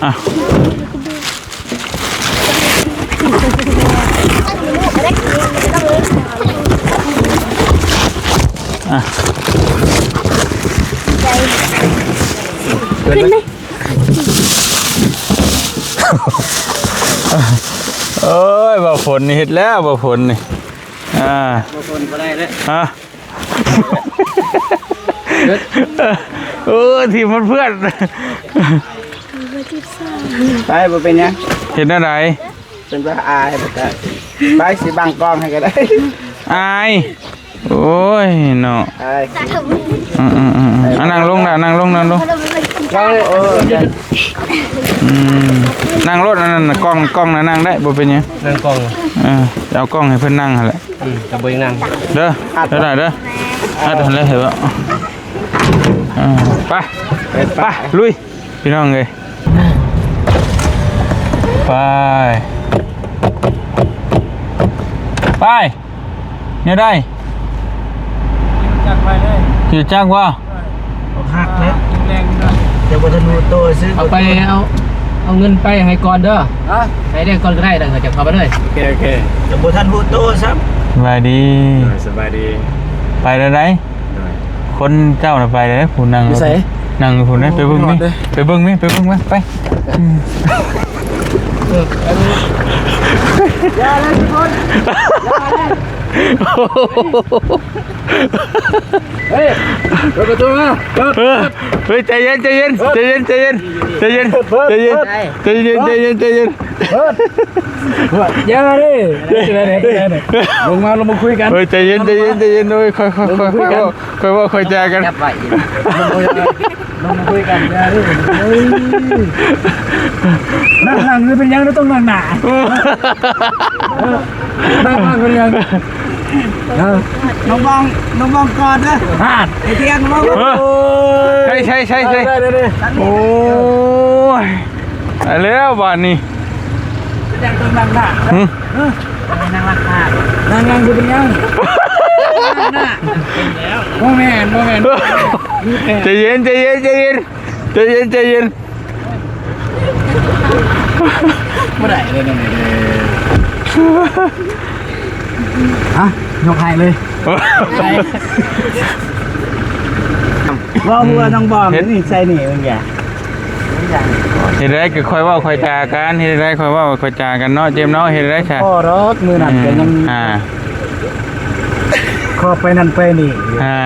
ະ ອ່ະ ຂຶ້ນໄໝ? ໂອ້ຍ ບໍ່ຝົນນີ້ເຮັດແລ້ວ ບໍ່ຝົນນີ້ ອ່າ ບໍ່ຝົນບໍ່ໄດ້ເດ້ ຮະ. ໂອ້ ທີມເພື່ອນ ໄປ ບໍ່ເປັນຫຍັງ ເຮັດແນວໃດ ເປັນວ່າອາຍ ໄປ ຊິບັງກ້ອງໃຫ້ກໍໄດ້ ອາຍ ໂອ້ຍເນາະ ອາຍ ອືມໆໆ ອ່ະ ນັ່ງລົງລະ ນັ່ງລົງ ນັ່ງລົງ ເອີ ອືມ ນັ່ງໂລດ ອັນນັ້ນກ້ອງ ກ້ອງນະນັ່ງໄດ້ ບໍ່ເປັນຫຍັງ ນັ່ງກ້ອງ ເອີ ເອົາກ້ອງໃຫ້ເພິ່ນນັ່ງຫັ້ນແຫຼະ. ອືມ ຈະບໍ່ໄດ້ນັ່ງເດີ ອັດ ເດີ ອັດຫັ້ນແຫຼະ ເຫັນບໍ່ ອ່າ ໄປ ໄປ ໄປ ໄປ ລຸຍ ພີ່ນ້ອງເອີຍ ໄປ ໄປ ແນວໃດ ຈັກໄປເລີຍ ຖືຈັກບໍ່ ຄັກເລີຍ ແຮງເລີຍ ຍັງບໍ່ທັນຮູ້ໂຕຊື່ ເອົາໄປ ເອົາ ເອົາເງິນໄປໃຫ້ກ່ອນເດີ. ຮະ? ໃຫ້ໄດ້ກ່ອນກໍໄດ້ ແລ້ວກໍຈະເຂົ້າໄປເລີຍ. ໂອເຄ ໂອເຄ. ຍັງບໍ່ທັນຮູ້ໂຕຊ້ຳ. ສະບາຍດີ. ໂດຍ ສະບາຍດີ. ໄປແລ້ວໃດ໋? ໂດຍ. ຄົນເຈົ້ານະໄປແລ້ວ ຜູ້ນັ່ງຢູ່ໃສ? ນັ່ງຢູ່ພຸ້ນເດ້. ໂອ້ ໄປເບິ່ງມີ ໄປເບິ່ງມີ ໄປເບິ່ງມາ ໄປ. ເອີ ໄປເບິ່ງ. ຢ່າເລີຍທຸກຄົນ ຢ່າເລີຍ. ເຮີ້ຍ ເປີດປະຕູມາ ເປີດ. ເອີ ເຮີ້ຍ ໃຈເຢັນ ໃຈເຢັນ ໃຈເຢັນ ໃຈເຢັນ ເປີດ ເປີດ ໃຈເຢັນ ເປີດ ໃຈເຢັນ ໃຈເຢັນ ໃຈເຢັນ ເປີດ. ຢ່າເດ້ ຢ່າເດ້ ຢ່າເດ້ ລົງມາ ລົງມາຄຸຍກັນ. ເຮີ້ຍ ໃຈເຢັນ ໃຈເຢັນ ໃຈເຢັນ. ໂອ້ຍ ຄ່ອຍ ຄ່ອຍ ຄ່ອຍ ຄ່ອຍເວົ້າ ຄ່ອຍເວົ້າ ຄ່ອຍຈາກັນ. ລົງມາຄຸຍກັນ ຢ່າເດ້. ເຮີ້ຍ ນັ່ງຫຼັງຄືເປັນຫຍັງ ຕ້ອງນັ່ງໜ້າ? ນັ່ງຫຼັງເປັນຫຍັງ? ນ້ອງບອງ ນ້ອງບອງກອດເດີ. ຮາດ ໄອ້ທຽນມາ. ເອີ ໃຊ່ ໃຊ່ ໃຊ່ ໃຊ່. ໄດ້ ໄດ້ ໄດ້. ໂອ້ຍ ຕາຍແລ້ວບາດນີ້. ເປັນຫຍັງຕ້ອງນັ່ງໜ້າ? ຫຶ? ຮະ? ນັ່ງຫຼັງໜ້າ. ນັ່ງຫຼັງຄືເປັນຫຍັງ? ບໍ່ແມ່ນ ບໍ່ແມ່ນ. ໃຈເຢັນ ໃຈເຢັນ ໃຈເຢັນ ໃຈເຢັນ ໃຈເຢັນ. ບໍ່ໄດ້ເລີຍ ຮະ? ຍົກໃຫ້ເລີຍ. ເວົ້າຫົວນ້ອງບອງ ເຮັດ ນີ້ໃສ່ນີ້ເບິ່ງຢ່າ. ເຮັດໃດກໍຄ່ອຍເວົ້າຄ່ອຍຈາກັນ ເຮັດໃດຄ່ອຍເວົ້າຄ່ອຍຈາກັນເນາະ ເຈມເນາະ. ເຮັດໃດຊະ? ພໍດອກ ມື້ນັ້ນກໍຍັງ ອືມ ອ່າ ຂໍໄປນັ້ນໄປນີ້ ອ່າ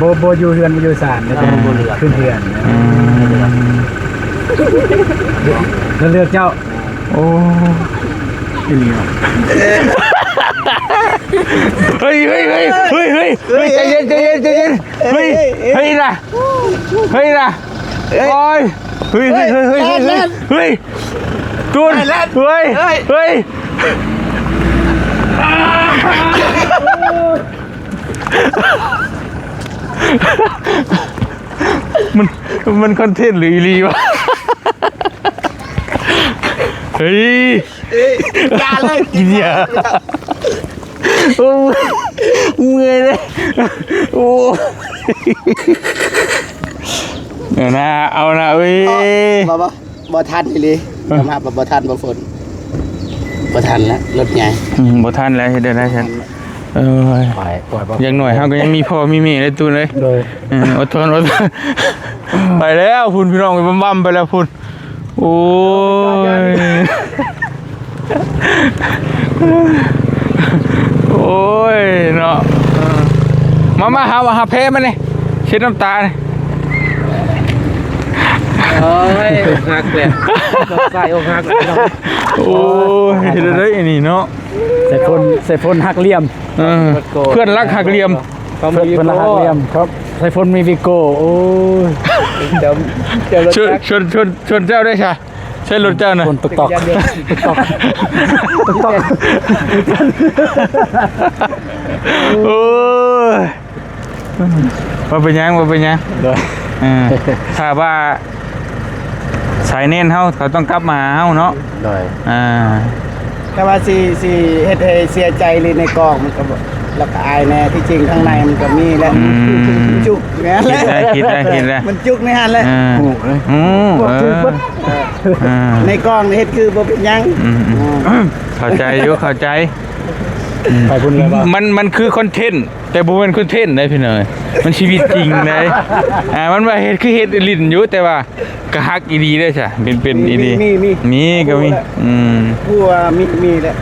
ບໍ່ ບໍ່ຢູ່ເຮືອນ ບໍ່ຢູ່ຊານ ເອີ ບໍ່ເລືອກ ຂຶ້ນເຮືອນ. ອືມ ແລ້ວເລືອກເຈົ້າ. ໂອ້ ອີ່ຫຼີຫວາ? ເຮີ້ຍ ເຮີ້ຍ ໃຈເຢັນ ໃຈເຢັນ ໃຈເຢັນ. ເຮີ້ຍ ເຮີ້ຍ ເຮີ້ຍນະ ເຮີ້ຍນະ. ໂອ້ຍ ເຮີ້ຍ ເຮີ້ຍ ເຮີ້ຍ ເຮີ້ຍ ຕູນ ເຮີ້ຍ ເຮີ້ຍ. ມັນ ມັນຄອນເທັນຫຼືອີ່ຫຼີວະ? ເຮີ້ຍ ເອີຍ ຢ່າເລີຍ ກິນຢາ. ໂອ້ຍ ເມື່ອຍເລີຍ. ໂອ້ຍ ເອົານະ ເອົານະເວີຍ. ບໍ່ ບໍ່ ບໍ່ທັນອີ່ຫຼີ. ຍອມຮັບວ່າບໍ່ທັນ ບໍ່ຝົນ ບໍ່ທັນແລ້ວ ລົດໃຫຍ່. ອືມ ບໍ່ທັນແລ້ວ ເຮັດໄດ້ໄດ້ຊັ້ນ. ເອີຍ ຢ່າງໜ້ອຍເຮົາກໍຍັງມີພໍ່ມີແມ່ໄດ້ ຕູນເອີຍ. ໂດຍ ເອີ ອົດທົນ ອົດທົນ. ໄປແລ້ວພຸ້ນ ພີ່ນ້ອງເອີຍ ບຳໆໄປແລ້ວພຸ້ນ. ໂອ້ຍ ໂອ້ຍເນາະ. ເອີ ມາ ມາ ຫາ ຫາແພມານີ້ ເຊັດນ້ຳຕານີ້. ໂອ້ຍ ອົກຫັກແລ້ວ ສາຍອົກຫັກ. ໂອ້ຍ ເຮັດໄດ້ອັນນີ້ເນາະ ສາຍຝົນ ສາຍຝົນຫັກຫຼ່ຽມ. ເອີ ເພື່ອນຮັກຫັກຫຼ່ຽມ ເພື່ອນ ເພື່ອນຮັກຫັກຫຼ່ຽມ. ສາຍຝົນມີວິໂກ້. ໂອ້ຍ ເຈົ້າ ເຈົ້າ ຊົນ ຊົນ ຊົນ ຊົນເຈົ້າໄດ້ຊະ ໃຊ້ລົດເຈົ້ານະ. ຝົນຕົກໆ ຕົກໆ ຕົກໆ. ໂອ້ຍ ບໍ່ເປັນຫຍັງ ບໍ່ເປັນຫຍັງ. ໂດຍ ເອີ ຖ້າວ່າສາຍແໜ້ນເຮົາ ເຂົາຕ້ອງກັບມາຫາເຮົາເນາະ. ໂດຍ ອ່າ ແຕ່ວ່າຊິ ຊິເຮັດໃຫ້ເສຍໃຈ ຫຼື ໃນກອງມັນກໍບໍ່ ແລ້ວກໍອາຍແດ່. ທີ່ຈິງຂ້າງໃນມັນກໍມີແຫຼະ. ອືມ ຈຸກແມ່ນແຫຼະ. ຄິດໄດ້ ຄິດໄດ້ ຄິດໄດ້. ມັນຈຸກໃນຫັ້ນແຫຼະ. ເອີ ໂອ້ ເອີ ໃນກອງເຮັດຄືບໍ່ເປັນຫຍັງ. ອືມ ອືມ ເຂົ້າໃຈຢູ່ ເຂົ້າໃຈ. ອືມ ໄປພຸ້ນແລ້ວບໍ່? ມັນ ມັນຄືຄອນເທັນ ແຕ່ບໍ່ແມ່ນຄອນເທັນໃດພີ່ນ້ອງ ມັນຊີວິດຈິງໃດ. ອ່າ ມັນວ່າເຮັດຄືເຮັດຫຼິ້ນຢູ່ ແຕ່ວ່າກໍຮັກອີ່ຫຼີເດ້ຊະ ເປັນ ເປັນອີ່ຫຼີ. ມີ ມີ ມີ ມີກໍມີ. ອືມ ຜູ້ວ່າມີ ມີແຫຼະ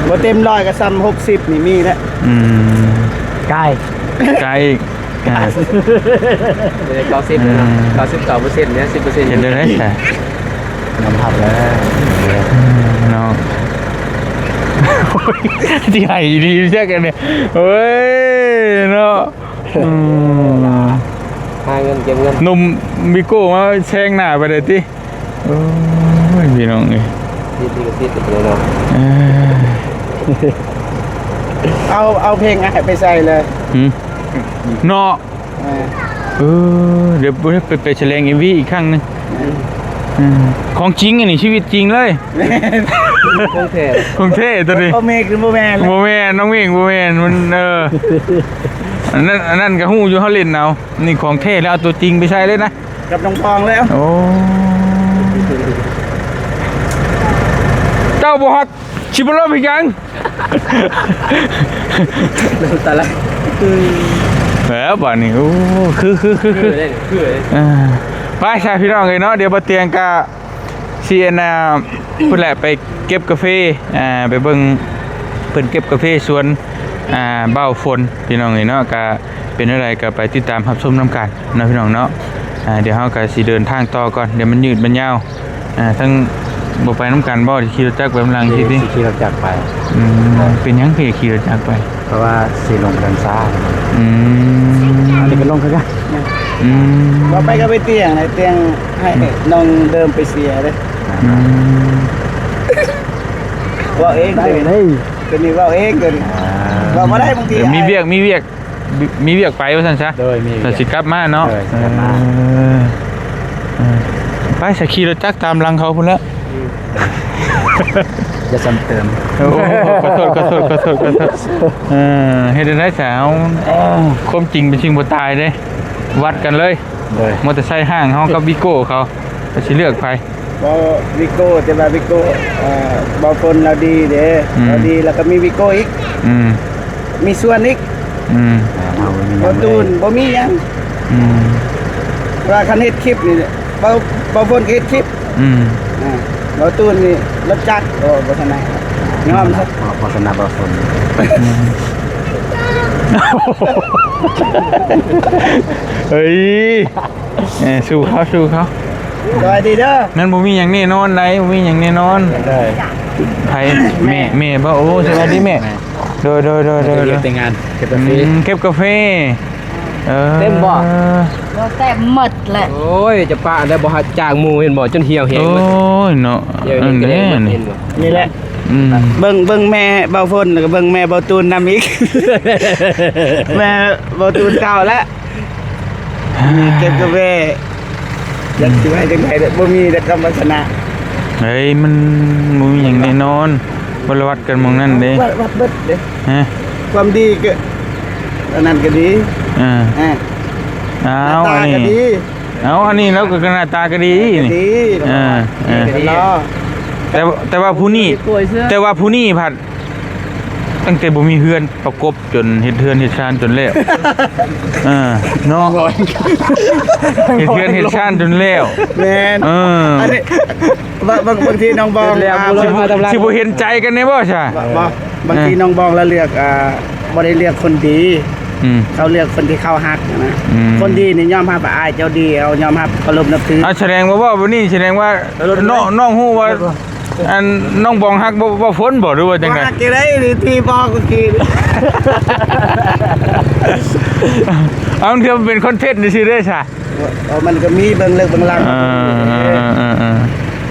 ບໍ່ເຕັມຮ້ອຍກໍສ່ຳຫົກສິບນີ້ມີແຫຼະ. ອືມ ກາຍ ກາຍອີກ. ອ່າ ເກົ້າສິບເນາະ ອືມ ເກົ້າສິບເກົ້າເປີເຊັນເນາະ ສິບເປີເຊັນ. ເຮັດໄດ້ໃດຊະ? ຍອມຮັບແລ້ວເນາະ. ໂອ້ຍ ຊິໃຫ້ດີແທ້ກັນນີ້. ໂອ້ຍເນາະ. ອືມ ຫາເງິນເກັບເງິນ ໜຸ່ມວິໂກ້ມາແຊງໜ້າໄປໄດ້ຕິ. ໂອ້ຍ ພີ່ນ້ອງເອີຍ ຕິດນີ້ກໍຕິດໄປເລີຍເນາະ. ເອີ ເອົາ ເອົາເພງອ້າຍໄປໃສ່ເລີຍ. ຫຶ? ເນາະ. ເອີ ເອີ ດຽວໄປ ໄປສະແດງເອັມວີອີກຄັ້ງໜຶ່ງ. ອືມ ອືມ ຂອງຈິງອັນນີ້ ຊີວິດຈິງເລີຍ. ຂອງແທ້ ຂອງແທ້ຕົວນີ້. ບໍ່ແມ່ນ ບໍ່ແມ່ນ ບໍ່ແມ່ນ ນ້ອງເມງ ບໍ່ແມ່ນ ມັນ ເອີ. ອັນນັ້ນ ອັນນັ້ນກໍຮູ້ຢູ່ ເຮົາຫຼິ້ນເອົາ. ນີ້ຂອງແທ້ແລ້ວ ເອົາຕົວຈິງໄປໃສ່ເລີຍນະ ກັບນ້ອງປອງແລ້ວ. ໂອ້ ເຈົ້າບໍ່ຮັກ ຊິບໍ່ລົບເຮັດຫຍັງ? ນ້ຳຕາໄຫຼ. ແລ້ວບາດນີ້ ໂອ້ ຄື ຄື ຄື ຄື ຄືເດ້ ຄືເດ້. ອ່າ ໄປຊະ ພີ່ນ້ອງເອີຍເນາະ, ດຽວບໍ່ຕຽງກະ ຊິອັນນ່າ ພຸ້ນແຫຼະ ໄປເກັບກາເຟ ອ່າ ໄປເບິ່ງເພິ່ນເກັບກາເຟສວນ ອ່າ ບ່າວຝົນ ພີ່ນ້ອງເອີຍເນາະ. ກະເປັນແນວໃດກະໄປຕິດຕາມຮັບຊົມນຳກັນເນາະ ພີ່ນ້ອງເນາະ. ອ່າ ດຽວເຮົາກະຊິເດີນທາງຕໍ່ກ່ອນ ດຽວມັນຍືດມັນຍາວ. ອ່າ ທັງ ບໍ່ໄປນຳກັນບໍ່? ຂີ່ລົດຈັກໄປນຳຫຼັງຊິຕິ? ຊິຂີ່ລົດຈັກໄປ. ອືມ ເປັນຫຍັງຄືຂີ່ລົດຈັກໄປ? ເພາະວ່າຊິລົງເດີ່ນຊ້າ. ອືມ ອັນນີ້ກໍລົງຄືກັນ. ອືມ ວ່າໄປກໍໄປຕຽງ ຕຽງໃຫ້ ອືມ ນ້ອງເດີມໄປເສຍເດ້. ອືມ ເວົ້າເອງ ເອີ ຕົວນີ້ເວົ້າເອງ ຕົວນີ້ ອ່າ ເວົ້າບໍ່ໄດ້ບາງທີ. ເອີ ມີວຽກ ມີວຽກ ມີ ມີວຽກໄປວ່າຊັ້ນຊະ. ໂດຍ ມີວຽກ ແລ້ວຊິກັບມາເນາະ. ໂດຍ ຊິກັບມາ. ເອີ ເອີ ໄປ ສະຂີ່ລົດຈັກຕາມຫຼັງເຂົາພຸ້ນແຫຼະ. ຢ່າຊ້ຳເຕີມ. ໂອ້ ຂໍໂທດ ຂໍໂທດ ຂໍໂທດ ຂໍໂທດ. ເອີ ເຮັດຈັ່ງໃດສາວ? ຄວາມຈິງເປັນສິ່ງບໍ່ຕາຍເດ້. ວັດກັນເລີຍ. ໂດຍ ມໍເຕີໄຊຫ້າງເຮົາກັບວີໂກ້ເຂົາ ເຮົາຊິເລືອກໃຜ? ເວົ້າວີໂກ້ ແຕ່ວ່າວີໂກ້ ເອີ ບ່າວຝົນລາວດີເດ້. ອືມ ລາວດີ ແລ້ວກໍມີວີໂກ້ອີກ. ອືມ ມີສ່ວນອີກ. ອືມ ເຮົາບໍ່ມີຫຍັງເລີຍ ບໍ່ຕູນ ບໍ່ມີຫຍັງ. ອືມ ວ່າຄັນເຮັດຄລິບນີ້ ເບົາ ເບົາຝົນກໍເຮັດຄລິບ. ອືມ ອ່າ ເບົາຕູນນີ້ລົດຈັກ ໂອ້ ບໍ່ຖະໜັດ ຍອມຊະ ບໍ່ ບໍ່ຖະໜັດເບົາຝົນ. ອືມ ເຮີ້ຍ ເອີ ສູ້ເຂົາ ສູ້ເຂົາ. ສະບາຍດີເດີ. ມັນບໍ່ມີຫຍັງແນ່ນອນໃດ ບໍ່ມີຫຍັງແນ່ນອນ. ໂດຍ ໃຜ? ແມ່ ແມ່ບໍ່? ໂອ້ ສະບາຍດີແມ່. ໂດຍ ໂດຍ ໂດຍ ໂດຍ ມາແຕ່ວຽກແຕ່ງານ ເກັບກາເຟ. ອືມ ເກັບກາເຟ. ເອີ ເຕັມບໍ່? ບໍ່ເຕັມໝົດແຫຼະ. ໂອ້ຍ ຈະປະໄດ້ບໍ່ ຮັກຈາກໝູ່ ເຫັນບໍ່ ຈົນຫ່ຽວແຮງ. ໂອ້ຍເນາະ ເຫັນບໍ່? ນີ້ແຫຼະ. ອືມ ເບິ່ງ ເບິ່ງແມ່ເບົາຝົນ ແລ້ວກໍເບິ່ງແມ່ເບົາຕູນນຳອີກ. ແມ່ເບົາຕູນເກົ່າແລ້ວ. ມີເກັບກາເຟ ຈັກຊິວ່າຈັ່ງໃດເດີ ບໍ່ມີແຕ່ຄຳວ່າຊະນະ. ເຮີ້ຍ ມັນບໍ່ມີຫຍັງແນ່ນອນ ບໍ່ລະວັດກັນໝ່ອງນັ້ນເດ້. ວັດ ວັດເບິດເດ້. ຮະ? ຄວາມດີກໍ ອັນນັ້ນກໍດີ. ເອີ ເອີ ອ້າວ ໜ້າຕາກໍດີ. ອັນນີ້ ເອົ້າ ອັນນີ້ລາວກໍໜ້າຕາກໍດີນີ້. ກໍດີ ເອີ ເອີ ກໍຫຼໍ່. ແຕ່ ແຕ່ວ່າຜູ້ນີ້ ແຕ່ວ່າຜູ້ນີ້ພັດ ຕັ້ງແຕ່ບໍ່ມີເຮືອນປະກົບ ຈົນເຮັດເຮືອນເຮັດຊານຈົນແລ້ວ. ເອີ ເນາະ ເຮັດເຮືອນເຮັດຊານຈົນແລ້ວ. ແມ່ນ. ເອີ ອັນນີ້ ບາງ ບາງ ບາງທີນ້ອງບອງ ເຮັດແລ້ວ ອ່າ ບໍ່ ຊິ ຊິບໍ່ເຫັນໃຈກັນແດ່ບໍ່ຊະ? ບໍ່ ບໍ່ ບາງທີ ເອີ ນ້ອງບອງລະເລືອກ ອ່າ ບໍ່ໄດ້ເລືອກຄົນດີ. ອືມ ເຂົາເລືອກຄົນທີ່ເຂົາຮັກນະ. ອືມ ຄົນດີນີ້ຍອມຮັບວ່າອ້າຍເຈົ້າດີ ເຮົາຍອມຮັບ ເຄົາລົບນັບຖື. ອ່າ ສະແດງວ່າເວົ້າແບບນີ້ ສະແດງວ່າ ເອີ ນ້ອງ ນ້ອງຮູ້ວ່າ ອັນນ້ອງບອງຮັກ ບໍ່ ບໍ່ຝົນບໍ່ ຫຼືວ່າຈັ່ງໃດ? ຮັກຈັ່ງໃດ ທີ່ບອກເມື່ອກີ້. ເອົາ ມັນຄືເປັນຄອນເທັນຊື່ໆເດ້ຊະ. ເອີ ມັນກໍມີເບື້ອງເລິກເບື້ອງຫຼັງ. ເອີ ເອີ ເອີ ເອີ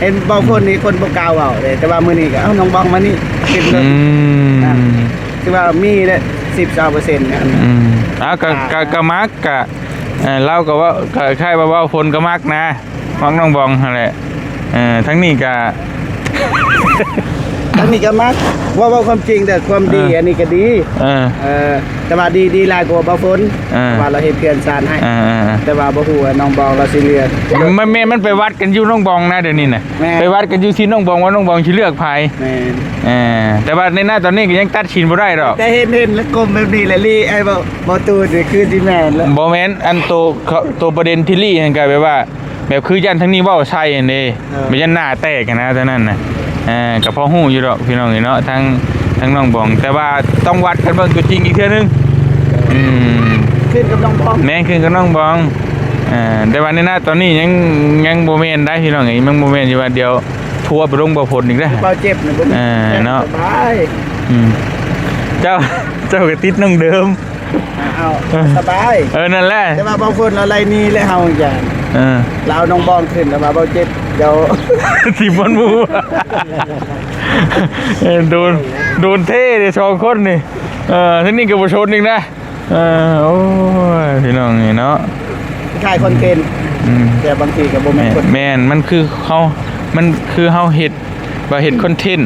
ເຫັນບາງຄົນນີ້ຄົນບໍ່ກ້າເວົ້າເດ້ ແຕ່ວ່າມື້ນີ້ກໍ ເອົ້າ ນ້ອງບອງມານີ້ ເປັນເລື່ອງ ອືມ ນະ ຄືວ່າມີແຫຼະ ສິບ ຊາວເປີເຊັນ ອືມ ອ່າ ກໍ ອ່າ ກໍ ກໍມັກ ກໍ ເອີ ລາວກໍເວົ້າ ກໍຄ້າຍວ່າເວົ້າຝົນກໍມັກນະ. ມັກນ້ອງບອງຫັ້ນແຫຼະ. ເອີ ທາງນີ້ກະ ທາງນີ້ກະມັກ ເວົ້າ ເວົ້າຄວາມຈິງເດີ ຄວາມດີ ເອີ ອັນນີ້ກະດີ. ເອີ ເອີ ແຕ່ວ່າດີ ດີຫຼາຍກວ່າບ່າວຝົນ ເອີ ເພາະວ່າລາວເຮັດເຮືອນຊານໃຫ້. ເອີ ເອີ ເອີ ແຕ່ວ່າບໍ່ຮູ້ວ່ານ້ອງບອງລາວຊິເລືອກ ມັນແມ່ນ ມັນໄປວັດກັນຢູ່ນ້ອງບອງນະ ດຽວນີ້ນະ. ແມ່ນ ໄປວັດກັນຢູ່ທີ່ນ້ອງບອງວ່ານ້ອງບອງຊິເລືອກໃຜ. ແມ່ນ ເອີ ແຕ່ວ່າໃນໜ້າຕອນນີ້ກໍຍັງຕັດສິນບໍ່ໄດ້ດອກ. ແຕ່ເຫັນ ເຫັນແລ້ວກົ້ມແບບນີ້ແຫຼະ ລີ້ ອ້າຍເວົ້າ ບໍ່ຕູນນີ້ຄືຊິແມ່ນແລ້ວ. ບໍ່ແມ່ນ ອັນໂຕ ໂຕປະເດັນທີ່ລີ້ຫັ້ນກະແບບວ່າ ແບບຄືຢ້ານທາງນີ້ເວົ້າໃສ່ຫັ້ນເດ້. ເອີ ແບບຢ້ານໜ້າແຕກຫັ້ນນະ ຕອນນັ້ນນະ. ເອີ ກໍພໍຮູ້ຢູ່ດອກພີ່ນ້ອງເອີຍເນາະ ທາງ ທາງນ້ອງບອງ ແຕ່ວ່າຕ້ອງວັດກັນເບິ່ງຕົວຈິງອີກເທື່ອໜຶ່ງ. ອືມ ຂຶ້ນກັບນ້ອງບອງ. ແມ່ນ ຂຶ້ນກັບນ້ອງບອງ. ເອີ ແຕ່ວ່າໃນໜ້າຕອນນີ້ຍັງ ຍັງບໍ່ແມ່ນໄດ໋ພີ່ນ້ອງເອີຍ ຍັງບໍ່ແມ່ນ ທີ່ວ່າດຽວທົວໄປລົງບ່າວຝົນອີກເດ້. ບ່າວເຈັບນີ້ບໍ່ມີ. ເອີ ເນາະ ສະບາຍ. ອືມ ເຈົ້າ ເຈົ້າກໍຕິດນ້ອງເດີມ. ເອົາ ສະບາຍ. ເອີ ນັ້ນແຫຼະ ແຕ່ວ່າບ່າວຝົນເອົາໄລ່ໜີແລ້ວເຮົາຢ່າ. ເອີ ລາວເອົານ້ອງບອງຂຶ້ນ ແລ້ວວ່າບ່າວເຈັບ ດຽວ ທີມມັນໝູ່. ເອີ ໂດນ ໂດນເທເດ້ສອງຄົນນີ້. ເອີ ທາງນີ້ກໍບໍ່ຊົນອີກນະ. ເອີ ໂອ້ຍ ພີ່ນ້ອງເອີຍເນາະ ຂາຍຄອນເທັນ. ອືມ ແຕ່ບາງທີກໍບໍ່ແມ່ນ ແມ່ນ ແມ່ນ ມັນຄືເຮົາ ມັນຄືເຮົາເຮັດ ວ່າເຮັດຄອນເທັນ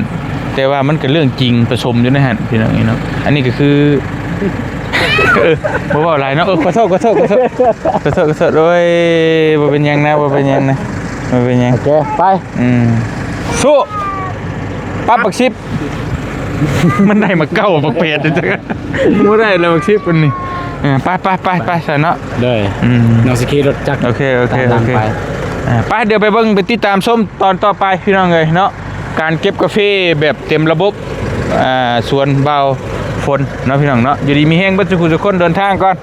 ແຕ່ວ່າມັນກໍເລື່ອງຈິງປະສົມຢູ່ໃນຫັ້ນ ພີ່ນ້ອງເອີຍເນາະ. ອັນນີ້ກໍຄື ເອີ ບໍ່ເວົ້າຫຼາຍເນາະ. ເອີ ຂໍໂທດ ຂໍໂທດ ຂໍໂທດ ຂໍໂທດ ຂໍໂທດ. ໂອ້ຍ ບໍ່ເປັນຫຍັງນະ ບໍ່ເປັນຫຍັງນະ ບໍ່ເປັນຫຍັງ. ໂອເຄ ໄປ. ອືມ ສູ້ ປັບບັກສິບ. ມັນໄດ້ມາເກົ້າ ບັກແປດ ບໍ່ໄດ້ແລ້ວບັກສິບອັນນີ້. ເອີ ໄປໆໆໆ ຊະເນາະ. ໂດຍ ອືມ ນ້ອງຊິຂີ່ລົດຈັກ ໂອເຄ ໂອເຄ ຕາມຫຼັງໄປ. ໂອເຄ ອ່າ ໄປ ດຽວໄປເບິ່ງ ໄປຕິດຕາມຊົມຕອນຕໍ່ໄປ ພີ່ນ້ອງເອີຍເນາະ. ການເກັບກາເຟແບບເຕັມລະບົບ ອ່າ ສວນບ່າວຝົນເນາະ ພີ່ນ້ອງເນາະ. ຢູ່ດີມີແຮງເບິດສູ່ຜູ້ສູ່ຄົນ. ເດີນທາງກ່ອນ.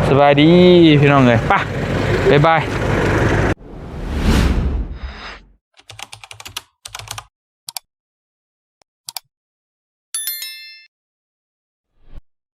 ສະບາຍດີ ພີ່ນ້ອງເອີຍ. ໄປ ບາຍບາຍ.